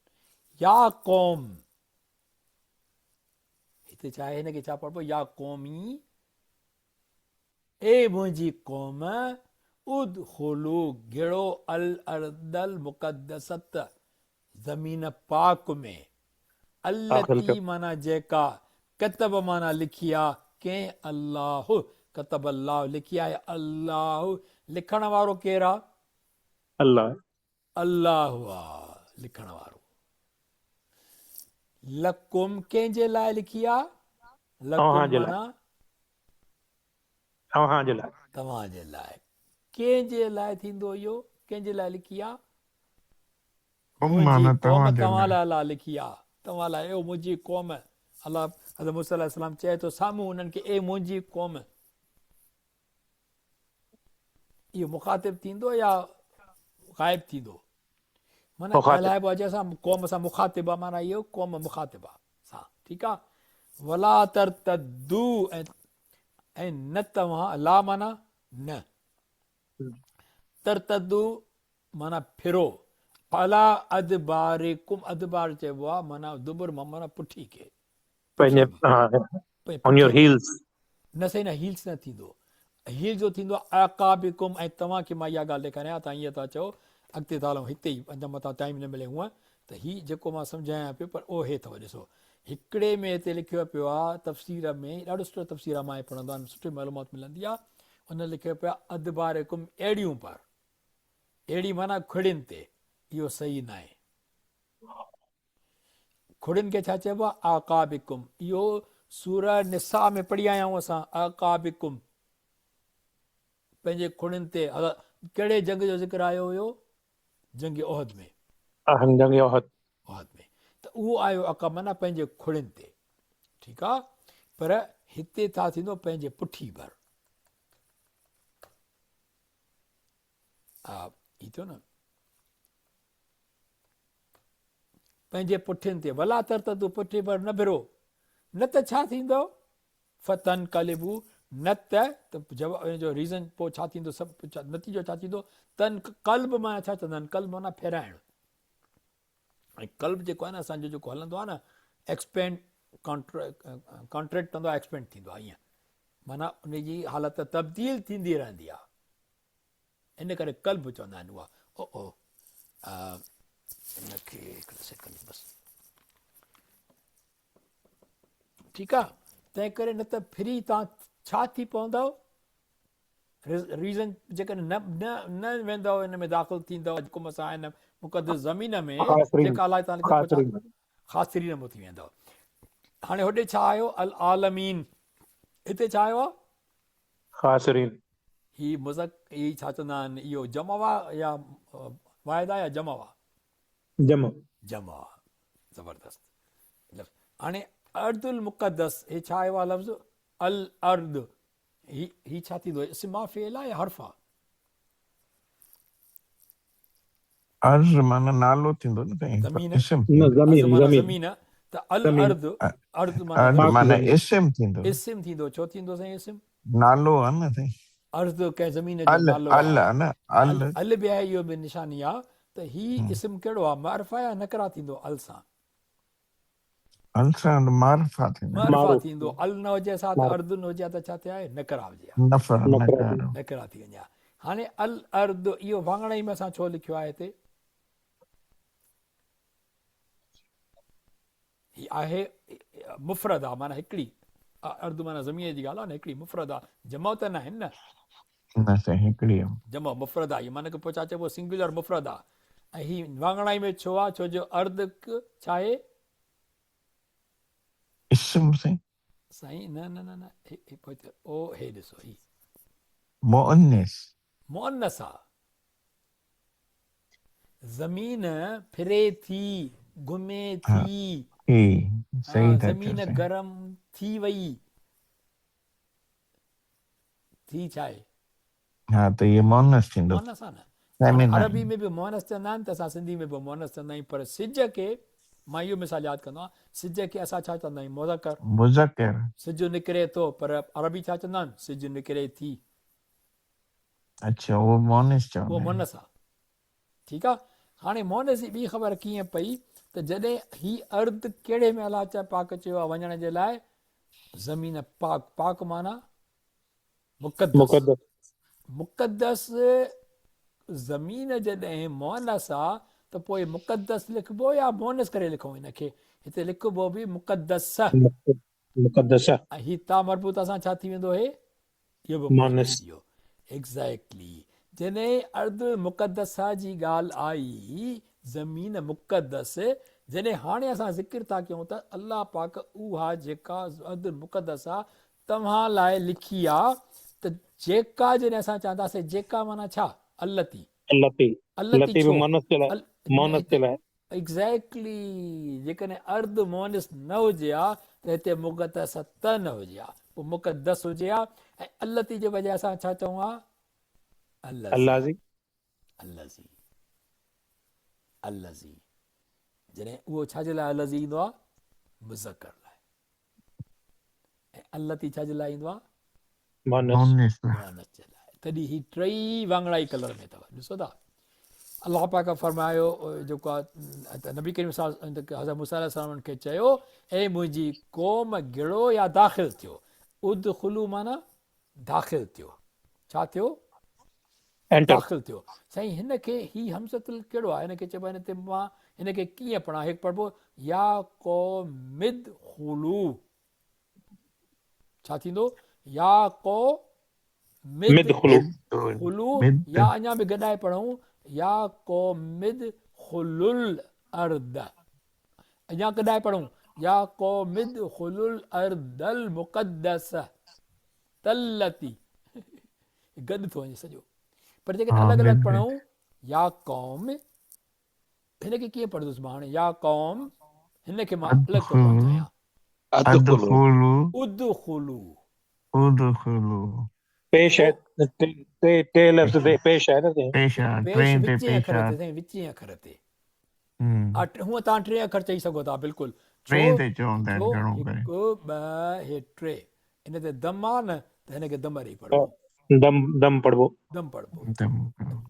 يا قوم هتي ڇا آهي هن کي ڇا پڙهبو يا قومي اي منهنجي قوم ادخلو گهڙو الارض المقدست زمين پاڪ ۾ التي معنيٰ جيڪا ڪتب معنيٰ لکي آ ڪنهن الله ڪتب الله لکي آهي الله لکڻ وارو ڪير آ الله. الله آ لکڻ وارو. لڪم ڪنهن جي لاء لکي آ؟ لڪم معنيٰ توهان جي لاء. توهان جي لاء. ڪنهن جي لاء ٿيندو اهو؟ ڪنهن جي لاء لکي آ؟ منهنجي قوم توهان لاء الله لکي آ. توهان لاء اي منهنجي قوم. الله حضرت موسيٰ عليه السلام چئي ٿو سامهون انهن کي اي منهنجي قوم. اهو مخاطب ٿيندو يا غائب ٿيندو؟ معنيٰ ڳالهائبو آهي جنهن سان قوم سان مخاطب آهي معنيٰ اهو قوم مخاطب آهي سان ٺيڪ آهي ولا ترتدو ۽ نه توهان لا معنيٰ نه ترتدو معنيٰ ڦرو علا ادبارڪم ادبار چئبو آهي معنيٰ دبر معنيٰ پٺي کي پنهنجي آن your heels. نه سائين نه هيلز نه ٿيندو هيلز جو ٿيندو اعقابڪم ۽ توهان کي مان اها ڳالهه ڏيکاريان توهان ائين ٿا چئو اڳتي ٿا هلون هتي ئي اڃا متان ٽائيم نه ملي هونء ته هي جيڪو مان سمجهايان پيو پر اهو هي اٿو ڏسو هڪڙي ۾ هتي لکيو پيو آ تفسير ۾ ڏاڍو سٺو تفسير آ مان پڙهندو آهيان سٺي معلومات ملندي آ ان لکيو پيو آ ادبارڪم اهڙيون پر اهڙي معنيٰ کڙين تي اهو صحيح ناهي کڙين کي ڇا چئبو آهي؟ اعقابڪم. اهو سوره نساء ۾ پڙهي آيا آهيون اسان اعقابڪم پنهنجي کڙين تي ڪهڙي جنگ جو ذڪر آيو هيو؟ جنگ احد ۾. جنگ احد. احد ۾ ته اهو آيو عقب معنيٰ پنهنجي کڙين تي ٺيڪ آ پر هتي ڇا ٿيندو پنهنجي پٺي ڀر ها هي ٿيو نه پنهنجي پٺين تي ولا ترتدو پٺي ڀر نه ڀرو نه ته ڇا ٿيندو فتنقلبو نه ته جواب ان جو ريزن پوء ڇا ٿيندو سڀ نتيجو ڇا ٿيندو تن قلب معنيٰ ڇا چوندا آهن قلب معنيٰ ڦيرائڻ ۽ قلب جيڪو آهي نه اسان جو جيڪو هلندو آهي نه ايڪسپينڊ ڪانٽريڪٽ ڪندو آهي ايڪسپينڊ ٿيندو آهي ائين معنيٰ ان جي حالت تبديل ٿيندي رهندي آهي ان ڪري قلب چوندا آهن اها او او ان کي هڪڙو سيڪنڊ بس ٺيڪ آ تنهن ڪري نه ته ڦري تان ڇا ٿي پوندو ريزن جيڪڏهن نه نه نه ويندو ان ۾ داخل ٿيندو حڪم سان ان مقدس زمين ۾ جيڪا الله تعالي کي خاصرين ۾ ٿي ويندو هاڻي هوڏي ڇا آيو العالمين هتي ڇا آيو آ؟ خاسرين. هي مذڪ هي ڇا چوندا آهن اهو جمع آ يا واحد آ يا جمع آ؟ جمع. جمع آ. زبردست لفظ. هاڻي ارض المقدس هي ڇا آيو آ لفظ الارض هي هي ڇا ٿيندو اسم آ فعل آ يا حرف آ؟ ارض معنيٰ نالو ٿيندو نه سائين زمين اسم نه ٿيندو. زمين ارض معنيٰ زمين زمين ته زمين. الارض ارض معنيٰ ارض پاڪ معنيٰ زمين. اسم ٿيندو. اسم ٿيندو ڇو ٿيندو سائين اسم؟ نالو آ نه سائين. ارض ڪنهن زمين جو ال نالو ال آ. آ نه ال. ال ال به آهي اهو به نشاني آ ته هي اسم ڪهڙو آ معرفه يا نڪره ٿيندو ال سان؟ ال سان معرفه ٿيندو. معرفه معروف ٿيندو ال نه هجي سا ته معروف ارض نه هجي ها ته ڇا ٿئي ها نڪره هجي ها. نفر نڪره ٿي. نڪارو. نڪره ٿي وڃي ها. هاڻي الارض اهو واڱڻائي ۾ اسان ڇو لکيو آهي هتي؟ هي آهي مفرد آ معنيٰ هڪڙي ارض معنيٰ زمين جي ڳالهه آ نه هڪڙي مفرد آ جمع ته ناهن نه. نه سائين هڪڙي آ. جمع مفرد آ هي معنيٰ ڪي پوء ڇا چئبو سنگيولر مفرد آ ۽ هي واڱڻائي ۾ ڇو آ ڇو جو ارض ڇا آهي؟ اسم سائين. سائين نه نه نه نه هي پوء او هي ڏسو هي. مؤنث. مؤنث آ. زمين ڦري ٿي، گهمي ٿي. صحيح ٿا چئو زمين سائين. گرم ٿي وئي. ٿي ڇا آهي؟ ها ته اهي مؤنث ٿيندو. مؤنث آ نه. هاڻي فيمينائن. عربي ۾ به مؤنث چوندا آهن ته اسان سنڌي ۾ به مؤنث چوندا آهيون پر سج کي مان اهو مثال ياد ڪندو آهيان سج کي اسان ڇا چوندا آهيون مذڪر. مذڪر. سج نڪري ٿو پر عربي ڇا چوندا آهن سج نڪري ٿي. اڇا اهو مؤنث اهو چوندا آهن. مؤنث آ. ٺيڪ آ. هاڻي مؤنث جي ٻي خبر ڪيئن پئي ته جڏهن هي ارض ڪهڙي ۾ الله چا پاڪ چيو آ وڃڻ جي لاء زمين پاڪ پاڪ معنيٰ مقدس مقدس. مقدس زمين جڏهن مؤنث آ ته پوء مقدس لکبو يا مؤنث ڪري لکون هن کي هتي لکبو به مقدس. مقدسه. ۽ هي تا مربوطه سان ڇا ٿي ويندو هي اهو به مؤنث. ٿي ويو. ايگزيڪٽلي جڏهن ارض مقدسه جي ڳالهه آئي زمين مقدس جڏهن هاڻي اسان ذڪر ٿا ڪيون ته الله پاڪ اها جيڪا ارض مقدسه توهان لاء لکي آ ته جيڪا جڏهن اسان چونداسين جيڪا معنيٰ ڇا؟ التي. التي. التي التي به ڇو؟ مؤنث جي لاء مؤنث جي لاء. ايگزيڪٽلي جيڪڏهن ارض مؤنث نه هجي ها ته هتي مقدسه نه هجي ها پوء مقدس هجي ها ۽ التي جي بجاء اسان ڇا چئون ها؟ الذي. الذي. الذي. جڏهن اهو ڇا جي لاء الذي ايندو آهي؟ مذڪر لاء. ۽ التي ڇا جي لاء ايندو آهي؟ مؤنث. مؤنث لاء. مؤنث جي لاء. تڏهن هي ٽئي واڱڻائي ڪلر ۾ اٿو. ڏسو ٿا. الله پاڪ فرمايو جيڪو آهي ته نبي ڪريم صلي الله علیه وسلم حضرت موسيٰ علیه السلام کي چيو اي منهنجي قوم گڙو يا داخل ٿيو. ادخلو معنيٰ داخل ٿيو. ڇا ٿيو؟ Enter. داخل ٿيو. سائين هن کي هي همزة ڪهڙو آهي؟ هن کي چئبو آهي هن تي مان هن کي ڪيئن پڙهان؟ هيڪ پڙهبو يا قوم ادخلو. ڇا ٿيندو؟ يا قوم ادخلو. ادخلو يا اڃا به گڏائي پڙهون يا قوم ادخلوا الارض. اڃا گڏائي پڙهون يا قوم ادخلوا الارض المقدسه التي. گڏ ٿو وڃي سڄو. پر جيڪڏهن الڳ الڳ پڙهون يا قوم هن کي ڪيئن پڙهندس مان هاڻي يا قوم هن کي مان الڳ ٿو پڙهڻ چاهيان. ادخلو. ادخلو. ادخلو. پيش آهي ٽي ٽي لفظ تي پيش آهي نه سائين. پيش آهي پيش ٽئين تي وچين پيش اکر آهي. تي سائين وچين اکر تي. هونء توهان ٽي اکر چئي سگهو ٿا بلڪل. ڇو ٽئين تي چوندا آهن ڇو گهڻو ڪري. هڪ ٻه هي ٽي ان تي دم آ نه ته هن کي دم ڏئي پڙهبو. دم دم پڙهبو. دم پڙهبو. دم.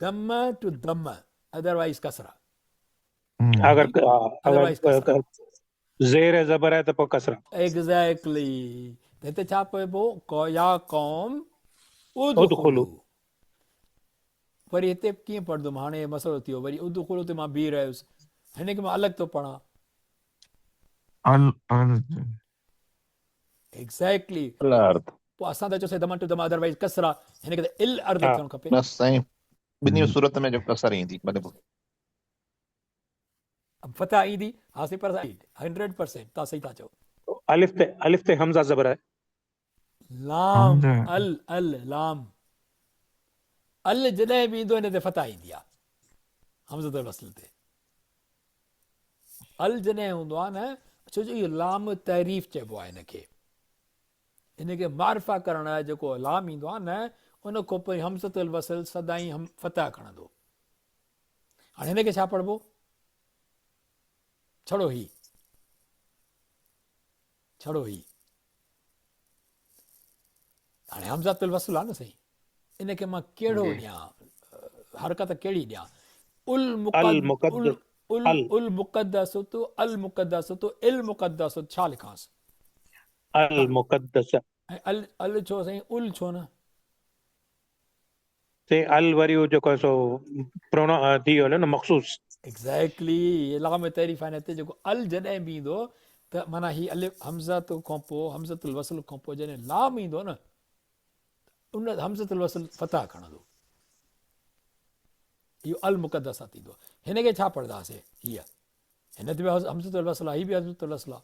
دم ٽو دم ادروائز ڪسرا. اگر ادروائز ڪسرا. زير ۽ زبر آهي ته پوء ڪسرا. ايگزيڪٽلي ته هتي ڇا پئبو يا قوم ادخلو. وري هتي ڪيئن پڙهندم هاڻي مسئلو ٿي ويو وري ادخلو تي مان بيهي رهيس هن کي مان الڳ ٿو پڙهان. الارض. ايگزيڪٽلي. الارض. پوء اسان ته چيوسين دمن ٽو دم ادروائز ڪسرا هن کي ته الارض ٿيڻ کپي. نه سائين ٻنهي صورت ۾ جو ڪسر ايندي مطلب. فتح ايندي ها سائين پر 100% تان صحيح ٿا چئو. الف تي الف تي حمزه زبر آهي. لام ال ال لام ال جڏهن به ايندو ان تي فتح ايندي آهي همزة الوصل تي. ال جڏهن هوندو آهي نه ڇو جو اهو لام تعريف چئبو آهي ان کي. ان کي معرفه ڪرڻ لاء جيڪو لام ايندو آهي نه ان کان پوء همزة الوصل سدائين هم فتح کڻندو. هاڻي هن کي ڇا پڙهبو؟ ڇڙو هي ڇڙو هي هاڻي همزة الوصل آهي نه سائين ان کي مان ڪهڙو ڏيان حرڪت ڪهڙي ڏيان المقدس المقدس المقدس المقدس ڇا لکانس؟ المقدس ۽ ال ال ڇو سائين ال ڇو نه؟ سي ال وري اهو جيڪو آهي سو پرونا ٿي ويو نه مخصوص. ايگزيڪٽلي لام تعريف آهي هتي جيڪو ال جڏهن به ايندو ته معنيٰ هي الف همزه کان پوء همزة الوصل کان پوء جڏهن لام ايندو نه ان همزة الوصل فتح کڻندو اهو المقدس ٿيندو هن کي ڇا پڙهنداسي هيء هن تي به همزة الوصل آهي هي به همزة الوصل آهي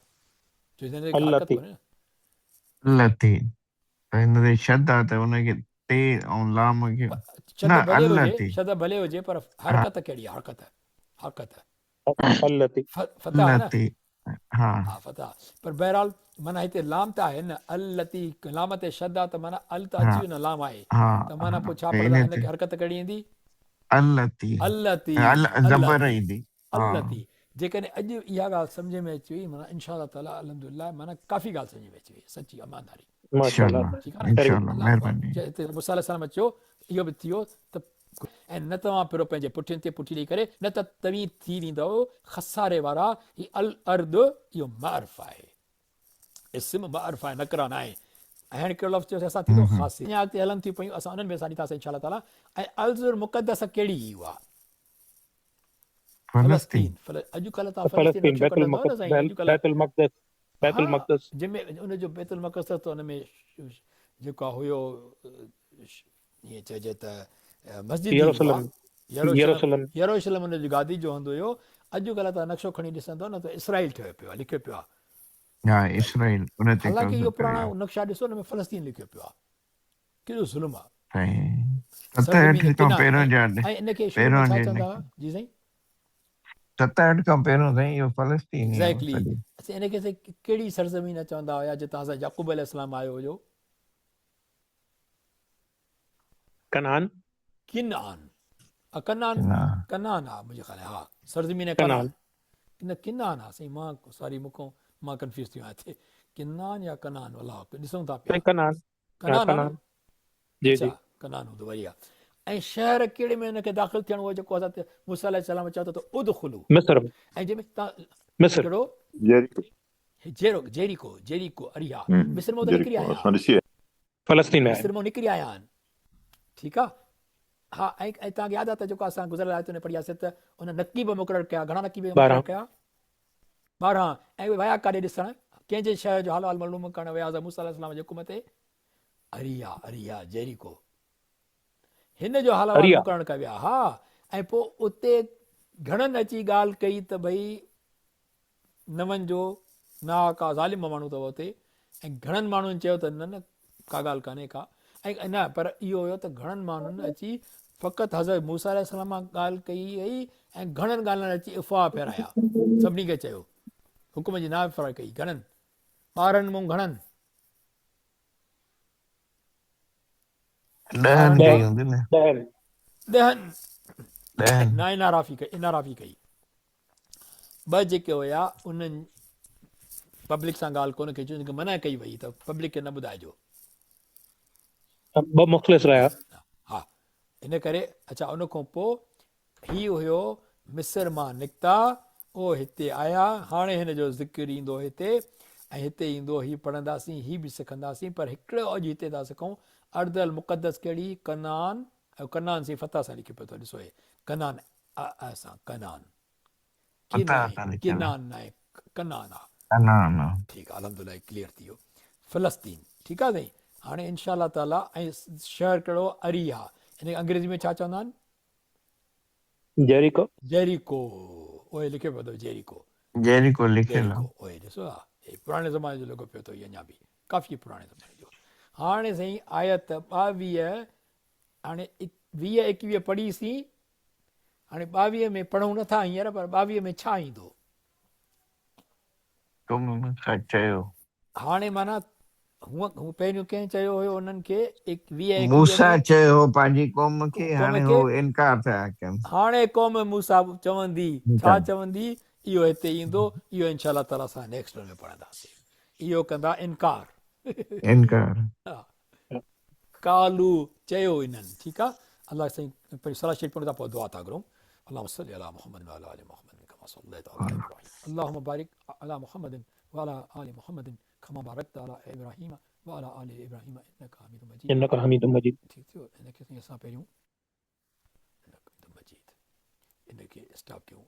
ڇو جو هن تي حرڪت ڪونهي نه. التي ته هن تي شد آهي ته ان کي تي ۽ لام کي شد نه ڀلي هجي التي شد ڀلي هجي پر حرڪت ڪهڙي آهي حرڪت حرڪت التي فتح آهي نه التي ها ها فتح پر بهرحال معنيٰ هتي لام ته آهي نه التي لام تي شد آهي ته معنيٰ ال ته اچي ويو نه لام آهي ها ته معنيٰ پوء ڇا ته پڙهندا ان هن تي کي حرڪت ڪهڙي ايندي التي التي ال زبر التي ايندي ها التي جيڪڏهن اڄ اها ڳالهه سمجهه ۾ اچي وئي معنيٰ انشاء الله تعاليٰ الحمد لله معنيٰ ڪافي ڳالهه سمجهه ۾ اچي وئي سچي امانداري ماشاء انشاء الله الله ٺيڪ آهي نه انشاء الله الله مهرباني هتي موسيٰ عليه السلام چيو اهو به ٿيو ته ۽ نه توهان ڦرو پنهنجي پٺين تي پٺي ڏئي ڪري نه ته توهين ٿي ويندؤ خساري وارا هي الارض اهو معرف آهي اسم معرف آهي نڪره ناهي ۽ هاڻي ڪهڙو لفظ چيوسين اسان ٿيندو خاصي اڃا اڳتي هلن ٿيون پيون اسان انهن ۾ اسان ڏينداسين انشاء الله تعاليٰ ۽ ارض المقدس ڪهڙي هئي اها فلسطين فلسطين اڄڪلهه تان فلسطين نقشو ڪڍندؤ نه سائين اڄڪلهه بيت المقدس بيت المقدس جنهن ۾ ان جو بيت المقدس ته ان ۾ جيڪو هيو ائين چئجي ته مسجد يروشلم يروشلم يروشلم ان جو گادي جو هنڌ هيو اڄڪلهه تان نقشو کڻي ڏسندو نه ته اسرائيل ٺهيو پيو آهي لکيو پيو آهي ها اسرائيل ان تي حالانڪه اهو پراڻا نقشا ڏسو ان ۾ فلسطين لکيو پيو آهي ڪيڏو ظلم آ. سائين 67 کان پهريون جا ۽ ان کي شروع ۾ ڇا چوندا هئا جي سائين؟ 67 کان پهريون سائين اهو فلسطين هو. ايگزيڪٽلي اڇا ان کي سائين ڪهڙي سرزمين چوندا هيا جتان اسان يعقوب عليه السلام آيو هيو؟ ڪنعان. ڪنعان ڪنعان ڪنعان آ منهنجي خيال ۾ ها سرزمين ڪنعان نه ڪنعان آ سائين مان ساري مون کان مان ڪنفيوز ٿي ويو آهيان هتي ڪنعان يا ڪنعان الله ڏسون ٿا پيا ڪنعان ڪنعان آ نه جي جي ڪنعان هوندو وري آ ۽ شهر ڪهڙي ۾ ان کي داخل ٿيڻو هو جيڪو حضرت موسيٰ عليه السلام چيو ته ادخلو مصر ۽ جنهن ۾ تان مصر ڪهڙو جيريڪو جيرو جيريڪو جيريڪو اريحا مصر مان ته نڪري آيا اسان ڏسي فلسطين ۾ مصر مان نڪري آيا آهن ٺيڪ آ ها ۽ ۽ توهان کي ياد آ ته جيڪو اسان گذريل آيتن ۾ پڙهياسين ته ان نقيب مقرر ڪيا گهڻا نقيب مقرر ڪيا 12 ۽ اهي ويا ڪاڏي ڏسڻ ڪنهن جي شهر جو حال احوال معلوم ڪرڻ ويا حضرت موسيٰ عليه السلام جي حڪم تي اريحا اريحا جيريڪو هن جو حال احوال مقرر ڪيا ويا ها ۽ پوء اتي گهڻن اچي ڳالهه ڪئي ته ڀئي نه وڃجو، نه ها ڪا ظالم ماڻهو اٿو اتي ۽ گهڻن ماڻهن چيو ته نه نه ڪا ڳالهه ڪانهي ڪا ۽ نه پر اهو هيو ته گهڻن ماڻهن اچي فقط حضرت موسيٰ عليه السلام سان ڳالهه ڪئي هئي ۽ گهڻن ڳالهين اچي افواهه ڦيرايا سڀني کي چيو حڪم جي نافرماني ڪئي گهڻن 12 مون گهڻن ڏهن ڪئي هوندي نه ڏهن ڏهن نه انحرافي ڪئي انحرافي ڪئي ٻه جيڪي هيا انهن پبلڪ سان ڳالهه ڪونه ڪئي ڇو منع ڪئي وئي ته پبلڪ کي نه ٻڌائجو ٻه مخلص رهيا ها ان ڪري اڇا ان کان پوء هي هيو مصر مان نڪتا او هتي آيا هاڻي هن جو ذڪر ايندو هتي ۽ هتي ايندو هي پڙهنداسين هي به سکنداسين پر هڪڙو اڄ هتي ٿا سکون ارض المقدس ڪهڙي ڪنعان ۽ ڪنعان سين فتح سان لکيو پيو اٿو ڏسو هي ڪنعان ا سان ڪنعان ڪي ناهي ڪنعان ناهي ڪنعان آ ڪنعان آ ٺيڪ آ الحمدلله ڪليئر ٿي ويو فلسطين ٺيڪ آ سائين هاڻي انشاء الله تعالي ۽ شهر ڪهڙو اريحا ان کي انگريزي ۾ ڇا چوندا آهن جيريڪو جيريڪو اهي لکيو پيو اٿو جيريڪو جيريڪو لکيل آ اهي ڏسو ها هي پراڻي زماني جو لڳو پيو اٿو اڃا به ڪافي پراڻي زماني جو. هاڻي سائين آيت 22، هاڻي 20 21 پڙهي سين، هاڻي 22 ۾ پڙهون نٿا هينئر، پر 22 ۾ ڇا ايندو؟ قوم موسيٰ چيو. هاڻي معنيٰ هونء هو پهريون ڪنهن چيو هيو انهن کي 20 21 موسيٰ ۾؟ چيو هو پنهنجي قوم کي، قوم هاڻي کي. هو انڪار ٿا ڪن. هاڻي قوم موسيٰ چوندي، ڇا چوندي؟ اهو هتي ايندو، اهو انشاء الله تعاليٰ اسان نيڪسٽ ۾ پڙهنداسين. اهو ڪندا انڪار. انڪار. ها. قالو چيو انهن. ٺيڪ آ. الله سائين پهرين صلوات شريف پڙهون ٿا پوء دعا ٿا گهرون. اللهم صل علي محمد وعلي آل محمد ڪما صليت علي ابراهيم. اللهم بارڪ علي محمد وعلي آل محمد ڪما بارڪت علي ابراهيم وعلي آل ابراهيم انڪ حميد مجيد. انڪ حميد مجيد. ٺيڪ ٿيو. هن کي سائين اسان پهريون انڪ حميد مجيد ان کي اسٽاپ ڪيون.